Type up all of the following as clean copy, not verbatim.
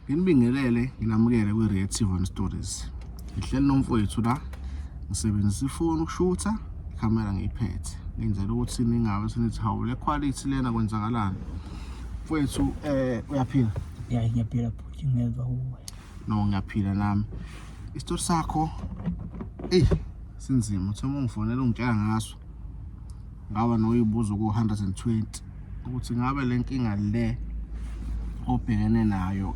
Nginibingelele nginamukele kwi-Reactive One Stories. Ngihleli nomfowethu la, ngisebenzisa ifoni ukushutha, ikhamera ngiyiphethe. Ngenzela ukuthi ningabe senithi hawu le quality lena kwenzakalani. Mfowethu uyaphila? Ya, ngiyaphila bhuti, ngezwa kuwe. No, ngiyaphila nami. Isitori sakho eyi sinzima, uthe uma ungifonela ungitshela ngaso ngaba noyibuza ku-120 ukuthi ngabe le nkinga le obhekene nayo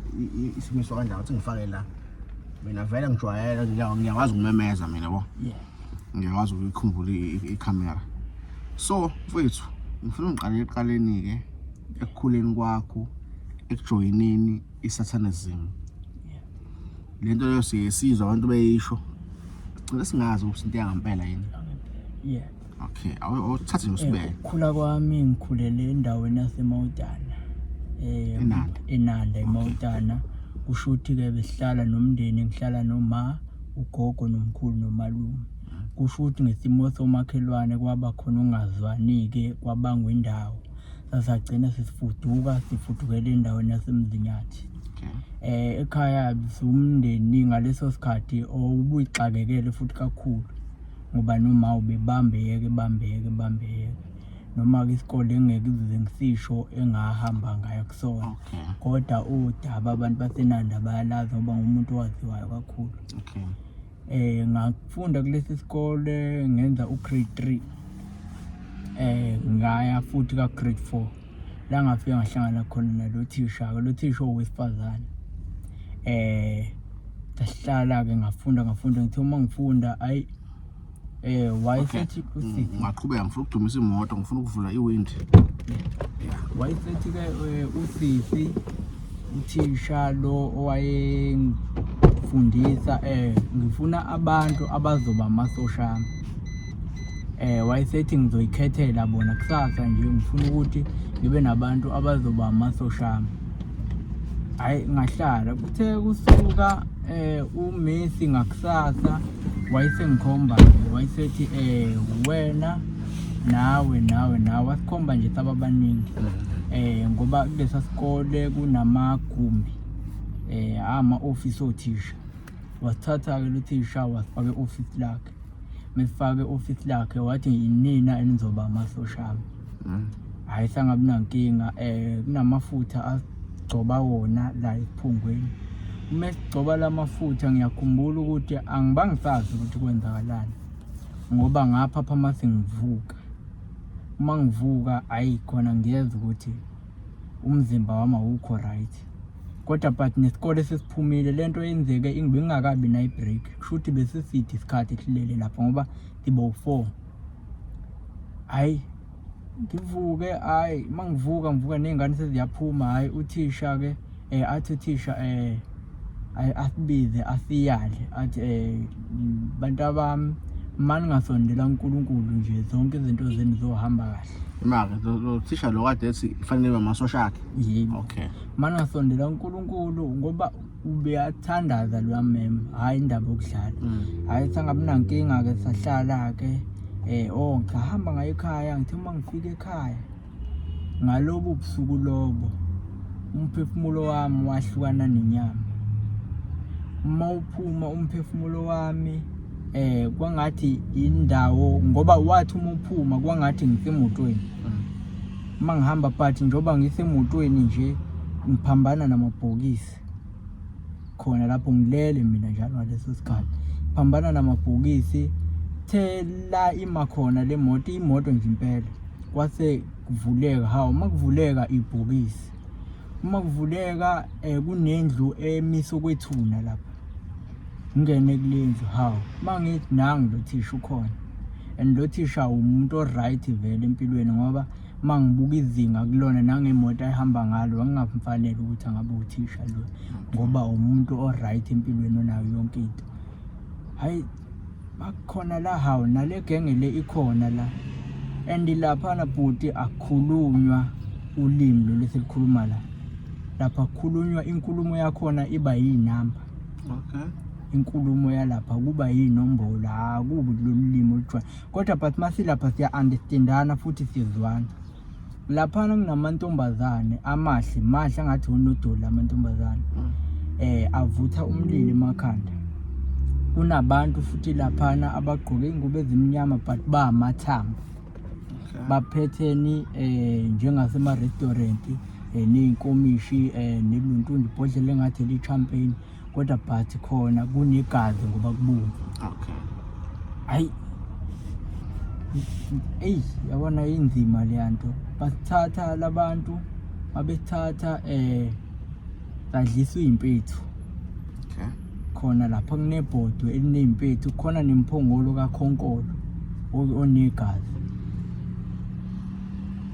isimiswa kanjani, ukuthi ngifake la. Mina vele ngijwayele, ngiyakwazi ukumemeza mina yabo, ngiyakwazi ukuyikhumbula ikhamera. So mfowethu, ngifuna ngiqale ekuqaleni-ke, ekukhuleni kwakho, ekujoyineni i-satanism. Le nto leyo siyesizwa abantu beyisho, sigcine singazi ukuthi into yangampela yini. Okay, awuthathe nje usibeke. Ukukhula kwami, ngikhulele endaweni yaseMawutana. eNanda. eNanda, eMawutana. Kusho ukuthi-ke besihlala nomndeni, ngihlala noma, ugogo, nomkhulu, nomalume. Kusho ukuthi ngesimo somakhelwane kwaba khona ungazwani-ke, kwabangwa indawo. Sasagcina sesifuduka, sifudukela endaweni yaseMzinyathi. Ekhaya siwumndeni ngaleso sikhathi owubuyixakekele futhi kakhulu, ngoba noma ubebambeke bambeke bambeke, noma-ke isikole engeke ngize ngisisho engahamba ngayo kusona, kodwa udaba abantu baseNanda bayalazi ngoba ngumuntu owaziwayo kakhulu. Ngafunda kulesi sikole, ngenza u-grade 3, ngaya futhi ka grade 4, la ngafika ngahlangana khona nalo thisha ke, lo thisha owesifazane. Sahlala ke, ngafunda ngafunda, ngithe uma ngifunda, ayi, wayesethi usisi Ungaqhubeka, ngifuna ukudumisa imoto, ngifuna ukuvula iwindi. Wayesethi ke usisi uthisha lo owayengifundisa, ngifuna abantu abazoba amasosha ami. Wayesethi ngizoyikhethela bona kusasa nje, ngifuna ukuthi ngibe nabantu abazoba amasosha ami. Hhayi, ngahlala, kuthe kusuka umisi ngakusasa wayesengikhomba, wayesethi wena, nawe, nawe, nawe, wasikhomba nje saba baningi, ngoba kulesa sikole kunamagumbi ama-ofisi othisha. Wasithatha-ke lo thisha, wasifaka e-ofisi lakhe. Mesifake e-ofisi lakhe, wathi inina enizoba amasosha ami. Hhayi, sangabi nankinga. Kunamafutha agcoba wona la esiphungweni. Uma sigcoba la mafutha, ngiyakhumbula ukuthi angibangisazi ukuthi kwenzakalani, ngoba ngapha mase ngivuka, uma ngivuka, ayi khona ngiyezwa ukuthi umzimba wami awukho right, kodwa but nesikole sesiphumile. Lento yenzeke bengingakabi nayo i-break, kusho ukuthi besiside isikhathi ehlulele lapho ngoba sibo 4. Hhayi, ngivuke, hhayi, uma ngivuka, ngivuka ney'ngane seziyaphuma. Hhayi, uthisha-ke athi uthisha asibize, asiyale, athi bantu abami, uma ningasondela uNkulunkulu nje, zonke izinto zenu zohamba kahle. Imake lo thisha lo kade ethi kufanele ibe amasosha akhe. Yebo. Uma ningasondela uNkulunkulu, ngoba ubeyathandaza loya mem, hhayi indaba yokudlala. Hhayi, sangabi nankinga-ke, sahlala-ke. Oh, ngahamba ngaye ekhaya. Ngithe uma ngifika ekhaya ngalobu busuku lobo, umphefumulo wami wahlukana nenyama. Uma uphuma umphefumulo wami, kwangathi indawo, ngoba wathi uma uphuma kwangathi ngisemotweni uma ngihamba, but njengoba ngisemotweni nje ngiphambana namabhokisi khona lapho ngilele mina njalo ngaleso sikhathi, phambana namabhokisi. Thela ima khona le moto, imoto nje impela, kwase kuvuleka. Hawu, uma kuvuleka ibhokisi, uma kuvuleka, kunendlu emiso kwethuna lapha. Ngingene kule ndlu, hawu, uma ngithi nangu lo thisha ukhona, and lo thisha umuntu o-right vele empilweni, ngoba uma ngibuka izinga kulona nangemoto ayihamba ngalo, angingamfanele ukuthi angabe uthisha lo, ngoba umuntu o-right empilweni, onayo yonke into. Hhayi, bakhona la, hawu, nale genge le ikhona la. And laphana bhuti akukhulunywa ulimi lolu esilikhuluma la, lapha kukhulunywa inkulumo yakhona iba yinamba. Inkulumo yalapha kuba yinombolo, akubi lolu limi olujwayele, kodwa but masilapha siya-understandana futhi siyezwana. Laphana kunamantombazane amahle mahle angathi unodoli amantombazane. Avutha umlilo emakhanda. Kunabantu futhi laphana abagqoke ingubo ezimnyama but bamathambo. Baphetheni njengasema restaurant ney'nkomishi neluntu ibhodlela engathi eli-champagne kodwa but khona kunegazi ngoba kubomvu. Okay. Hayi, eyi, yabona inzima leya nto. Basithatha labantu, mabesithatha sadliswa iy'mpethu. Okay. Khona lapha kunebhodwe eliney'mpethu, khona nemphongolo kakhonkolo onegazi.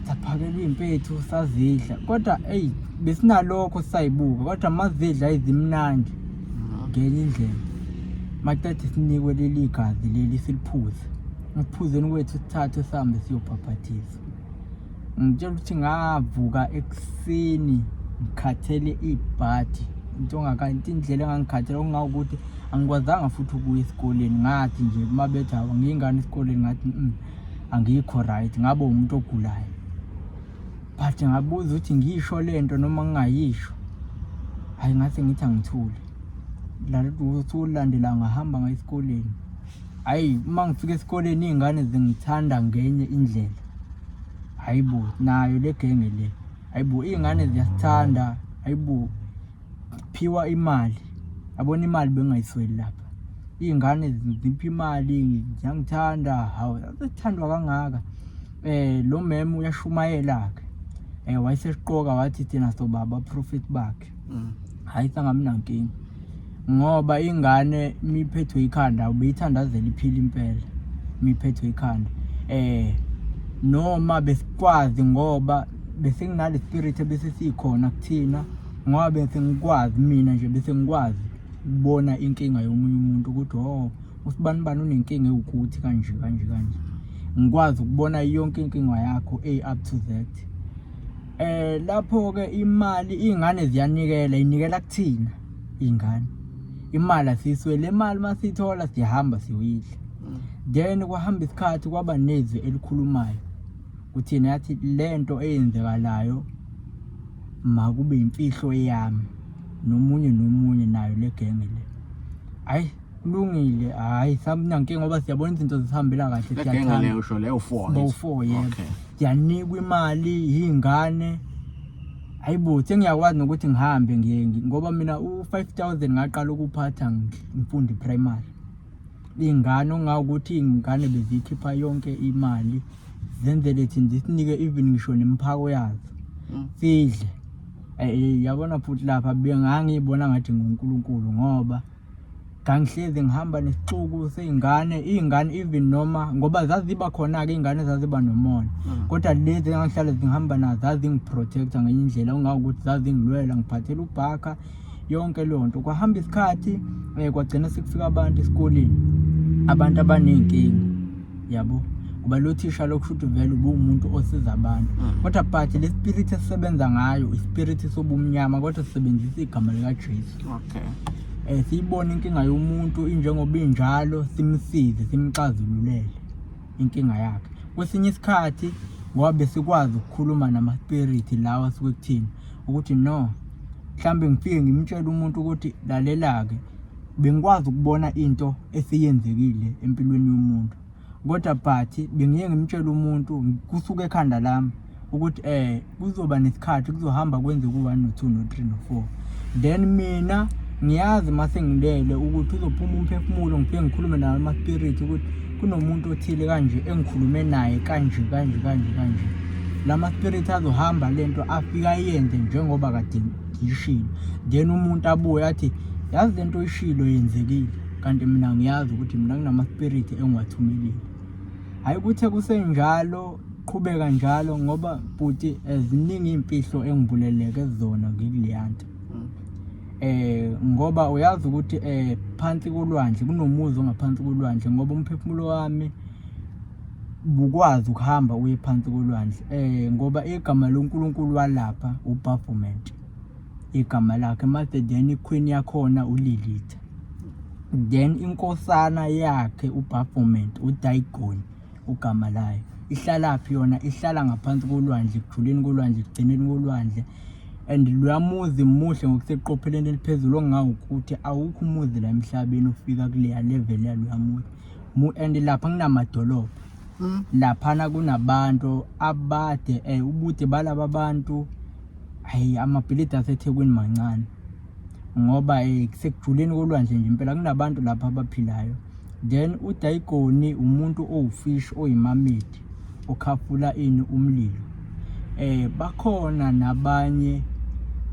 Saphakelwa iy'mpethu sazidla, kodwa eyi besinalokho sisayibuka, kodwa mazidla ezimnandi ngenye indlela. Maqede sinikwe leli gazi leli siliphuze. Ekuphuzeni kwethu sithathe sihambe siyobhabhathizwa. Ngitshela ukuthi ngavuka ekuseni ngikhathele ibhadi, into into indlela engangikhathele okungawukuthi angikwazanga futhi ukuya esikoleni. Ngathi nje uma bethi hawu ngiyingane esikoleni ngathi angikho right, ngabe umuntu ogulayo. But ngabuza ukuthi ngiyisho lento noma ngingayisho. Hhayi, ngase ngithi angithule. Usuku olulandelayo ngahamba ngaya esikoleni. Hhayi, uma ngifika esikoleni iy'ngane zingithanda ngenye indlela. Hhayi bo, nayo le genge le. Hhayi bo, iy'ngane ziyasithanda. Hhayi bo, phiwa imali. Yabona imali bengingayisweli lapha. Iy'ngane zipha imali, ziyangithanda. Hawu, sesithandwa kangaka. Lo mem uyashumayela-ke. Wayesesiqoka wathi thina soba abaprofethi bakhe. Hhayi, sangabi nankinga. Ngoba ingane miphethwe ikhanda ubeyithandazela iphile impela miphethwe ikhanda. Noma besikwazi ngoba bese nginale spirit ebese sikhona kuthina, ngoba bese ngikwazi mina nje bese ngikwazi ukubona inkinga yomunye umuntu ukuthi oh usibani bani unenkinga ewukuthi kanje kanje kanje. Ngikwazi ukubona yonke inkinga yakho A up to Z. Lapho ke imali iy'ngane ziyanikela, inikela kuthina iy'ngane. Imali asiyiswele, le mali masiyithola siyahamba siyoyidla. Then kwahamba isikhathi kwaba nezwi elikhulumayo kuthina yathi lento eyenzekalayo makube imfihlo yami nomunye nomunye nayo le genge le. Hhayi, kulungile, hhayi samunankinga ngoba siyabona izinto zisihambela kahle. Le genge leyo usho leyo 4. Bo 4 yebo. Okay. Siyanikwa imali yingane. Hayibo, sengiyakwazi nokuthi ngihambe ngiye ngoba mina u-5000 ngaqala ukuphatha ngifunda primary. Ingane ongawukuthi ingane bezikhipha yonke imali zenzele thina zisinike even ngisho nemphako yazo. Sidle. Yabona futhi lapha bengangibona ngathi nguNkulunkulu ngoba ngangihlezi ngihamba nesixuku sey'ngane, iy'ngane even noma ngoba zaziba khona-ke iy'ngane zaziba nomona, kodwa lezi engangihlale zingihamba nazo zazingi-protect-a ngenye indlela okungawukuthi zazingilwela, ngiphathela ubhakha yonke leyo nto. Kwahamba isikhathi kwagcina sekufika abantu esikoleni, abantu abaney'nkinga yabo, ngoba lo thisha lo kusho ukuthi vele ubuwumuntu osiza abantu, kodwa but le spirit esisebenza ngayo ispirit sobumnyama, kodwa sisebenzisa igama likaJesu. Okay. Siyibone inkinga yomuntu injengoba injalo, simsize simxazululele inkinga yakhe. Kwesinye isikhathi ngoba besikwazi ukukhuluma nama-spirit lawa asuke kuthina ukuthi no, mhlambe ngifike ngimtshele umuntu ukuthi lalela-ke, bengikwazi ukubona into esiyenzekile empilweni yomuntu, kodwa but bengiye ngimtshele umuntu kusuke ekhanda lami ukuthi kuzoba nesikhathi kuzohamba kwenze ku-1 no-2 no-3 no-4, then mina ngiyazi mase ngilele ukuthi uzophuma umphefumulo, ngifike ngikhulume nawo ama-spirit ukuthi kunomuntu othile kanje engikhulume naye kanje kanje kanje kanje. Lama spirit azohamba lento afika ayenze njengoba kade ngiyishilo, then umuntu abuye athi yazi lento oyishilo yenzekile, kanti mina ngiyazi ukuthi mina kunama spirit engiwathumelile. Hayi, kuthe kusenjalo qhubeka njalo ngoba bhuti ziningi iy'mfihlo engivuleleke zona ngikuleya nto. Ngoba uyazi ukuthi phansi kolwandle kunomuzi ongaphansi kolwandle, ngoba umphefumulo wami bukwazi ukuhamba uye phansi kolwandle, ngoba igama loNkulunkulu walapha uBaphomet igama lakhe, mase then iqueen yakhona uLilitha, then inkosana yakhe uBaphomet uDagon ugama layo. Ihlalaphi yona? Ihlala ngaphansi kolwandle, ekujuleni kolwandle, ekugcineni kolwandle. And loya muzi muhle ngokuseqopheleni eliphezulu okungawukuthi awukho umuzi la emhlabeni ofika kuleya level yaloya muzi. And lapha kunamadolobha. Laphana kunabantu abade ubude balaba bantu hayi amabhilidi aseThekwini mancane ngoba kusekujuleni kolwandle nje impela kunabantu lapha abaphilayo. Then uDayigoni umuntu owufish oyi-mermaid okhafula ini umlilo. Bakhona nabanye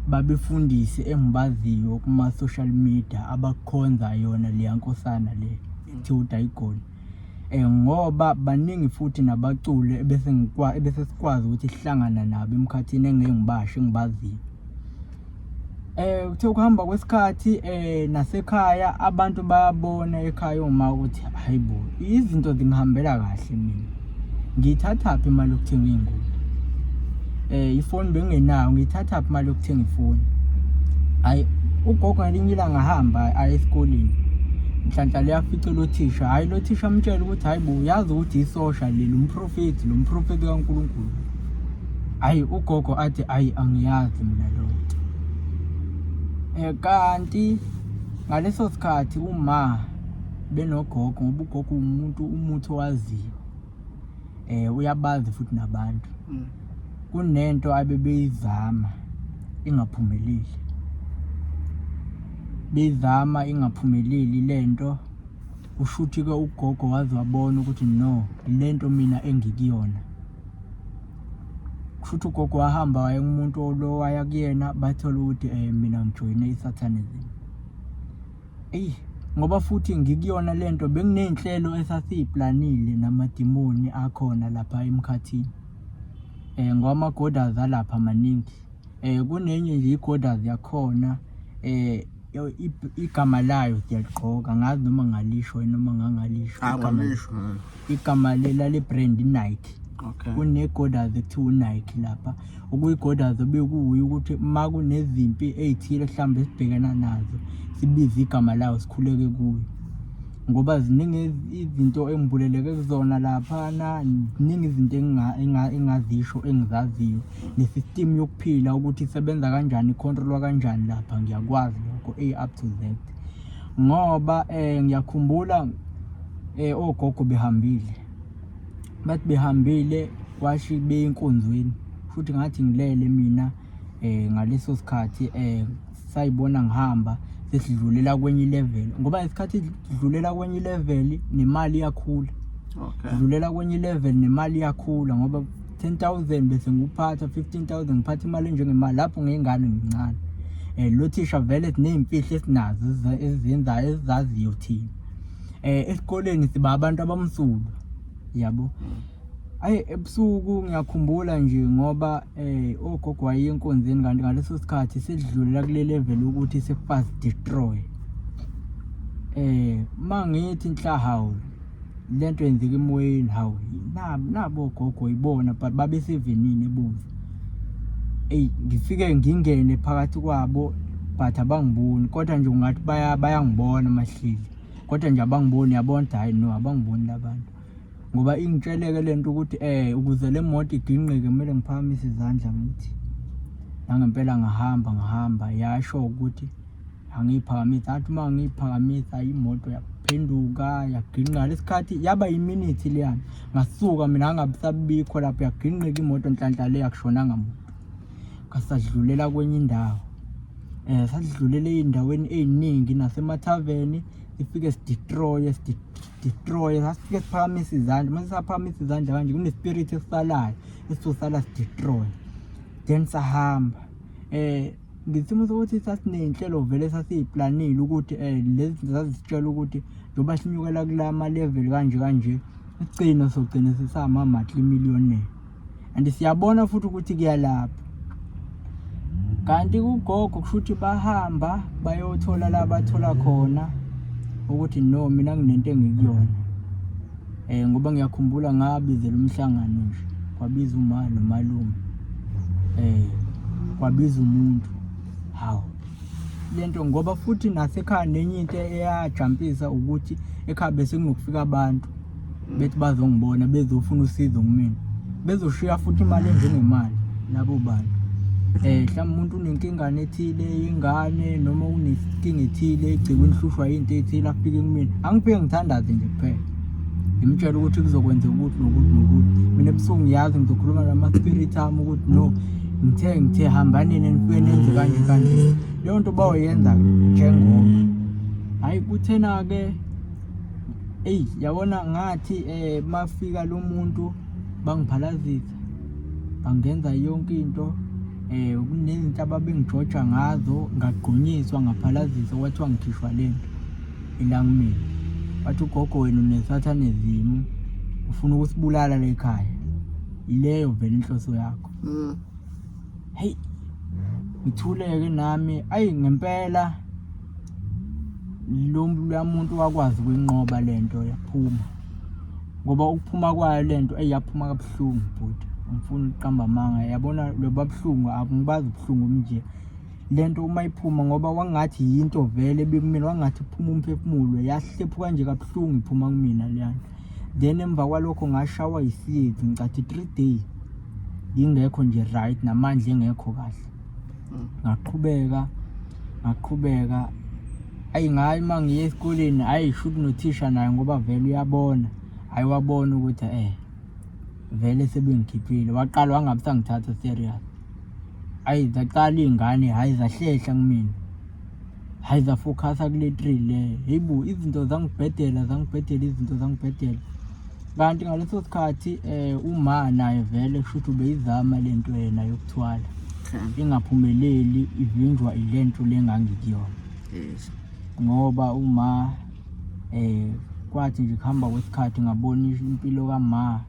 babefundisi engibaziyo kuma-social media abakhonza yona leya nkosana le ekuthiwa uDayigoni. Ngoba baningi futhi nabaculi ebese ebese sikwazi ukuthi sihlangana nabo emkhathini engeke ngibasho engibaziyo. Kuthe ukuhamba kwesikhathi nasekhaya abantu bayabona ekhaya oma ukuthi hayi bo izinto zingihambela kahle mina. Ngiyithathaphi imali yokuthenga iy'ngubo? Ifoni bengingenayo ngiyithathaphi imali yokuthenga ifoni? Hhayi ugogo ngelinye ilanga ahamba aye esikoleni. Nhlanhla le afice lo thisha, hhayi lo thisha amtshele ukuthi hhayi bo uyazi ukuthi isosha leli umprofethi lo mprofethi kaNkulunkulu. Hhayi ugogo athi hhayi angiyazi mina leyo nto. Kanti ngaleso sikhathi uma benogogo ngoba ugogo umuntu umuthi owaziyo uyabazi futhi nabantu. Kunento abebeyizama ingaphumeleli. Beyizama ingaphumeleli lento kushuthi-ke ugogo waze wabona ukuthi no lento mina engikuyona. Kushuthi ugogo wahamba waya kumuntu lo waya kuyena bathola ukuthi mina ngijoyine i-Satanism. Eyi ngoba futhi ngikuyona lento benginey'nhlelo esasiy'planile namadimoni akhona lapha emkhathini. Ngoba ama-goddess alapha maningi. Kunenye nje i-goddess yakhona igama layo siyaligqoka, angazi noma ngalisho yini noma ngangalisho. Ah, ngalisho. Igama lale brand i-Nike. Okay. Kune-goddess ekuthiwa u-Nike lapha. Okuyi-goddess obekuwuye ukuthi uma kunezimpi ey'thile mhlawumbe esibhekana nazo sibize igama layo sikhuleke kuyo. Ngoba ziningi izinto engibuleleke kuzona laphana, ziningi izinto engingazisho engizaziyo. Ne-system yokuphila ukuthi isebenza kanjani, i-control-wa kanjani lapha ngiyakwazi lokho A up to Z. Ngoba ngiyakhumbula ogogo behambile, bathi behambile kwashi beye enkonzweni futhi ngathi ngilele mina ngaleso sikhathi sayibona ngihamba sesidlulela kwenye i-level ngoba ngesikhathi sidlulela kwenye i-level nemali iyakhula. Okay. Sidlulela kwenye i-level nemali iyakhula ngoba 10,000 bese ngikuphatha 15,000 ngiphatha imali enjengemali lapho ngiyingane ngincane. Lo thisha vele siney'mfihlo esinazo esizenzayo esizaziyo thina. Esikoleni siba abantu abamsulwa yabo. Ayi ebusuku ngiyakhumbula nje ngoba ogogo waye enkonzweni kanti ngaleso sikhathi sedlulela kule level ukuthi sekufast destroy. Mangithi nhla hawu lento yenzeka emoyeni hawu nabo ogogo ibona but babesevenini ebomvu. Eyi ngifike ngingene phakathi kwabo but abangiboni kodwa nje ungathi bayangibona mahleli kodwa nje abangiboni yabona ukuthi hhayi no abangiboni labantu. Ngoba ingitsheleke lento ukuthi ukuze le moto iginqike kumele ngiphakamise izandla ngithi nangempela ngahamba ngahamba yasho ukuthi angiyiphakamise athi uma ngiyiphakamisa imoto yaphenduka yaginqa lesikhathi yaba yiminithi leyana ngasuka mina angabisabikho lapho yaginqika imoto nhlanhla le akushonanga muntu ngasadlulela kwenye indawo sasidlulele ey'ndaweni ey'ningi nasemathaveni sifike sidestroye sidestroye sasifike siphakamisa izandla uma sisaphakamisa izandla kanje kune-spirit esisalayo esizosala sidestroye then sahamba ngesimo sokuthi sasiney'nhlelo vele sasiy'planile ukuthi lezi zinto zazisitshela ukuthi njengoba sinyukela kula ma-level kanje kanje isigcino sogcina sisama-multi-millionaire and siyabona futhi ukuthi kuyalapha. Kanti kugogo kushuthi bahamba bayothola la bathola khona ukuthi no mina nginento engikuyona. Ngoba ngiyakhumbula ngabizela umhlangano nje kwabiza uma nomalume kwabiza umuntu hawu lento ngoba futhi nasekhaya nenye into eyajampisa ukuthi ekhaya bese kunokufika abantu. Bethi bazongibona bezofuna usizo kumina, bezoshiya futhi imali enjengemali labo bantu. Mhlawumbe umuntu unenkingane ethile yengane noma unenkinga ethile egcikweni uhlushwa yinto ethile, afike kumina angifike ngithandaze nje kuphela, ngimtshele ukuthi kuzokwenzeka ukuthi nokuthi nokuthi. Mina ebusuku ngiyazi ngizokhuluma nama-spirit ami ukuthi no, ngithe hambanini nifike nenze kanje kanje. Leyo nto bayoyenza njengoba hhayi kuthena-ke. Eyi yabona ngathi mafika lo muntu bangiphalazisa, bangenza yonke into, kunezinto ababengijoja ngazo ngagqunyiswa ngaphalaziswa kwathiwa ngikhishwa le nto ila kumina. Bathi ugogo wena une-satanism, ufuna ukusibulala la ekhaya, ileyo vele inhloso yakho. Heyi ngithule-ke nami, ayi ngempela lo loya muntu wakwazi ukuyinqoba le nto yaphuma, ngoba ukuphuma kwayo le nto eyi yaphuma kabuhlungu bhuti, angifuni ukuqamba amanga. Yabona loba buhlungu angibazi ubuhlungu obunje. Le nto uma iphuma ngoba kwangathi yinto vele ebikumina, kwangathi kuphuma umphefumulo, yahlephuka nje kabuhlungu iphuma kumina leya nto. Then emva kwalokho ngashawa isiyezi ngicathi 3 days ngingekho nje right, namandla engekho kahle. Ngaqhubeka ngaqhubeka, ayi ngayi uma ngiye esikoleni, hhayi shuthi nothisha naye ngoba vele uyabona, hhayi wabona ukuthi vele sebengikhiphile, waqala wangabe usangithatha serious. Hhayi zaqala iy'ngane, hhayi zahlehla kumina, hhayi zafokhasa kule three le. Hheyi bo, izinto zangibhedela zangibhedela izinto zangibhedela. Kanti ngaleso sikhathi uma naye vele kushuthi ubeyizama le nto yena yokuthwala, ingaphumeleli, ivinjwa ile nto le engangikuyona. Ngoba uma kwathi nje kuhamba kwesikhathi ngabona impilo kama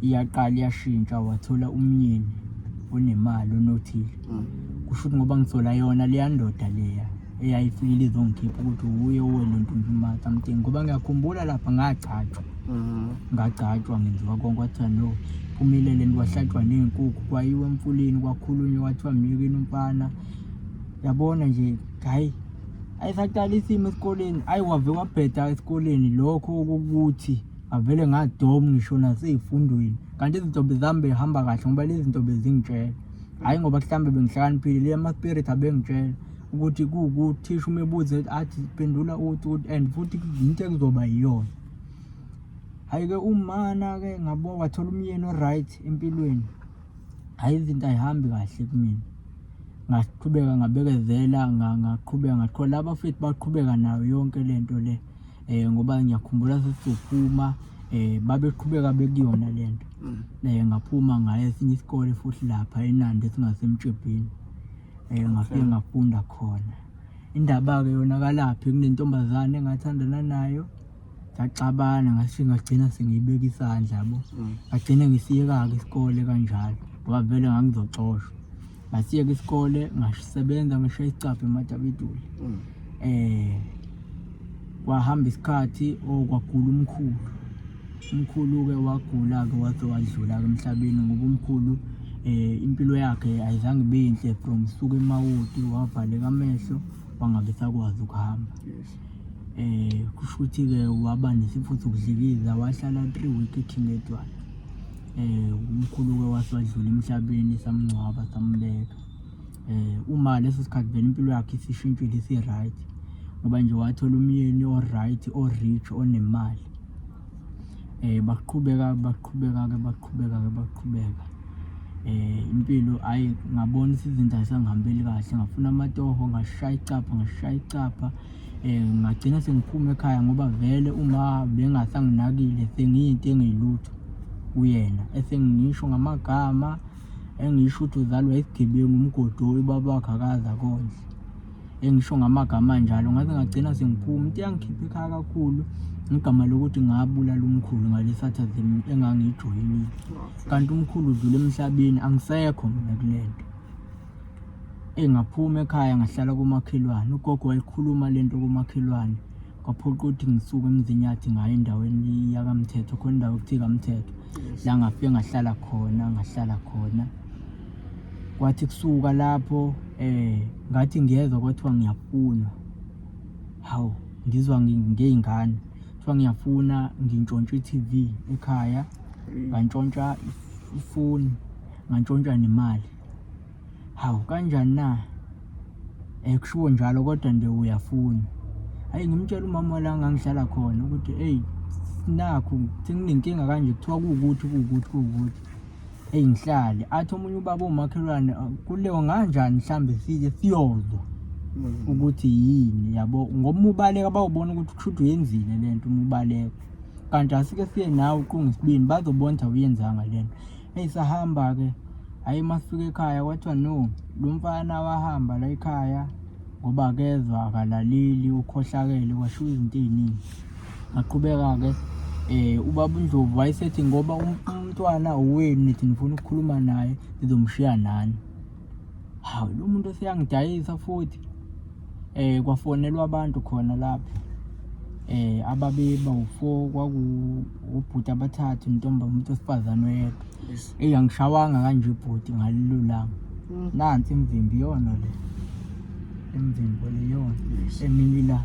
iyaqala iyashintsha, wathola umyeni onemali onothile. Kusho ukuthi ngoba ngisola yona leya ndoda leya eyayifikile izongikhipha ukuthi wuye owelonto nje something, ngoba ngiyakhumbula lapha ngagcatshwa, ngagcatshwa ngenziwa konke, kwathiwa no phumile le nto, kwahlatshwa ney'nkukhu, kwayiwa emfuleni, kwakhulunywa, kwathiwa myekeni umfana. Yabona nje, hhayi ayisaqala isimo esikoleni, hhayi wave wabheda esikoleni lokho okokuthi ngavele ngadoma ngisho nasey'fundweni. Kanti izinto bezihamba behamba kahle ngoba lezi zinto bezingitshela, hhayi ngoba mhlawumbe bengihlakaniphile, le ama-spirit abengitshela ukuthi kuwukuthisha uma ebuze athi phendula uthi ukuthi and futhi into ekuzoba yiyona. Hhayi-ke umana-ke ngabo wathola umyeni o-right empilweni, hhayi izinto ayihambi kahle kumina. Ngaqhubeka ngabekezela, ngaqhubeka ngaqhubeka, laba bafethu baqhubeka nayo yonke le nto le, ngoba ngiyakhumbula sesizophuma, babeqhubeka bekuyona le nto. Ngaphuma ngaya esinye isikole futhi lapha eNanda esingaseMtshebheni, ngafike ngafunda khona. Indaba-ke yonakalaphi, kunentombazane engathandana nayo, saxabana ngase ngagcina sengiyibeka isandla yabo. Ngagcina ngisiyeka-ke isikole kanjalo ngoba vele ngangizoxoshwa. Ngasiyeka isikole ngasebenza ngishaya isicabha eMatabituli. Kwahamba isikhathi okwagula umkhulu. Umkhulu-ke wagula-ke waze wadlula-ke emhlabeni ngoba umkhulu impilo yakhe ayizange ibe yinhle from suka eMawoti, wavaleka amehlo wangabe esakwazi ukuhamba. Kusho ukuthi-ke waba nesifo sokudlikiza, wahlala 3 week eKing Edward. Umkhulu-ke wase wadlula emhlabeni, samngcwaba sambeka. Uma leso sikhathi vele impilo yakhe isishintshile isi-right, ngoba nje wathola umyeni o-right, o-rich, onemali. Baqhubeka baqhubeka-ke baqhubeka-ke baqhubeka. Impilo hhayi ngabona ukuthi izinto ayisangihambeli kahle, ngafuna amatoho ngashaya icabha ngashaya icabha, ngagcina sengiphuma ekhaya ngoba vele uma bengasanginakile sengiyinto engeyilutho kuyena, esengisho ngamagama engisho ukuthi uzalwa isigebengu umgodoyi, ubaba wakhe akaze akondle, engisho ngamagama anjalo. Ngaze ngagcina sengiphuma, into eyangikhipha ekhaya kakhulu igama lokuthi ngabulala umkhulu ngale satanism engangiyijoyinile, kanti umkhulu udlule emhlabeni, angisekho mina kule nto. Eyi ngaphuma ekhaya ngahlala komakhelwane, ugogo wayikhuluma le nto komakhelwane, kwaphoqa ukuthi ngisuke eMzinyathi ngaye endaweni yakaMthetho, khona indawo ekuthiwa ikaMthetho, la ngafike ngahlala khona ngahlala khona. Kwathi kusuka lapho ngathi ngiyezwa kwathiwa ngiyafunwa, hawu ngizwa ngey'ngane. Kuthiwa ngiyafuna ngintshontshe i-TV ekhaya, ngantshontsha ifoni, ngantshontsha nemali. Hawu kanjani na? Kushiwo njalo kodwa nje uyafuna. Hhayi ngimtshele umama wala ngangihlala khona ukuthi eyi nakhu senginenkinga kanje kuthiwa kuwukuthi kuwukuthi kuwukuthi. Eyi ngihlale athi omunye ubaba umakhelwane kuleyo nganjani mhlambe sike siyozwa ukuthi yini yabo ngoba uma ubaleka bawubona ukuthi kushuthi uyenzile lento uma ubaleka kanti asike siye nawe uqunga isibindi bazobona ukuthi awuyenzanga lento. Eyi sahamba-ke hhayi uma sifika ekhaya kwathiwa no lo mfana wahamba la ekhaya ngoba akezwa akalaleli ukhohlakele kwashiwo izinto ey'ningi. Ngaqhubeka-ke ubaba uNdlovu wayesethi ngoba umntwana owenu nithi nifuna ukukhuluma naye nizomshiya nani. Hawu lo muntu useyangidayisa futhi kwafonelwa abantu khona lapha ababe bawu-four kwaku ubhuti abathathu ntombi umuntu wesifazane oyedwa. Eyi angishawanga kanje ibhuti ngalelo langa. Nansi imvimbi iyona le. Imvimbo le iyona eminye la.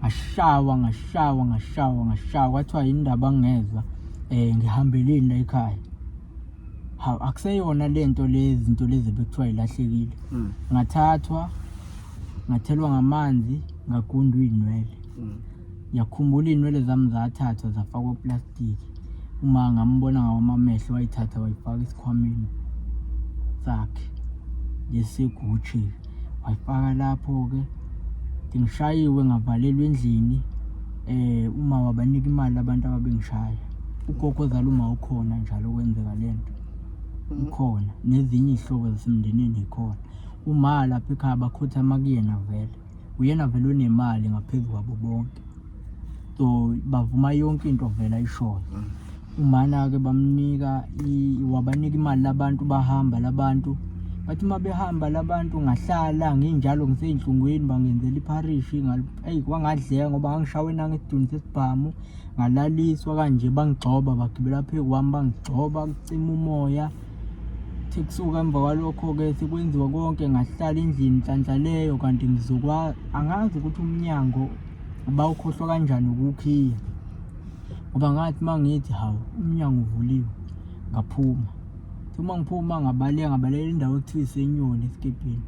Ngashawa ngashawa ngashawa ngashawa kwathiwa yini indaba ngingezwa ngihambeleni la ekhaya. Hawu akuseyona lento lezi zinto lezi bekuthiwa ilahlekile. Ngathathwa ngathelwa ngamanzi ngagundwa iy'nwele. Ngiyakhumbula iy'nwele zami zathathwa zafakwa eplastiki. Uma ngambona ngawami amehlo wayithatha wayifaka esikhwameni sakhe lesi-Gucci. Wayifaka lapho-ke ngishayiwe ngavalelwa endlini uma wabanika imali abantu ababengishaya. Ugogo ozala uma ukhona njalo kwenzeka lento, ukhona nezinye iy'hlobo zasemndenini y'khona. Uma lapha ekhaya bakhothama kuyena vele, uyena vele onemali ngaphezu kwabo bonke. So bavuma yonke into vele ayishoyo. Umana-ke bamnika wabanika imali labantu bahamba labantu. Bathi uma behamba labantu ngahlala nginjalo ngisey'nhlungwini bangenzela ipharishi eyi kwangadleka ngoba ngangishawe nangesidunu sesibhamu ngalaliswa kanje bangigxoba bagibela phezu kwami bangigxoba kucima umoya. Kuthe kusuka emva kwalokho-ke sekwenziwa konke ngahlala endlini nhlanhla leyo kanti ngizokwa angazi ukuthi umnyango bawukhohlwa kanjani ukuwukhiya ngoba ngathi uma ngithi hawu umnyango uvuliwe ngaphuma. Uma ngiphuma ngabaleka ngabalekela indawo ekuthiwa iseNyoni esikebheni.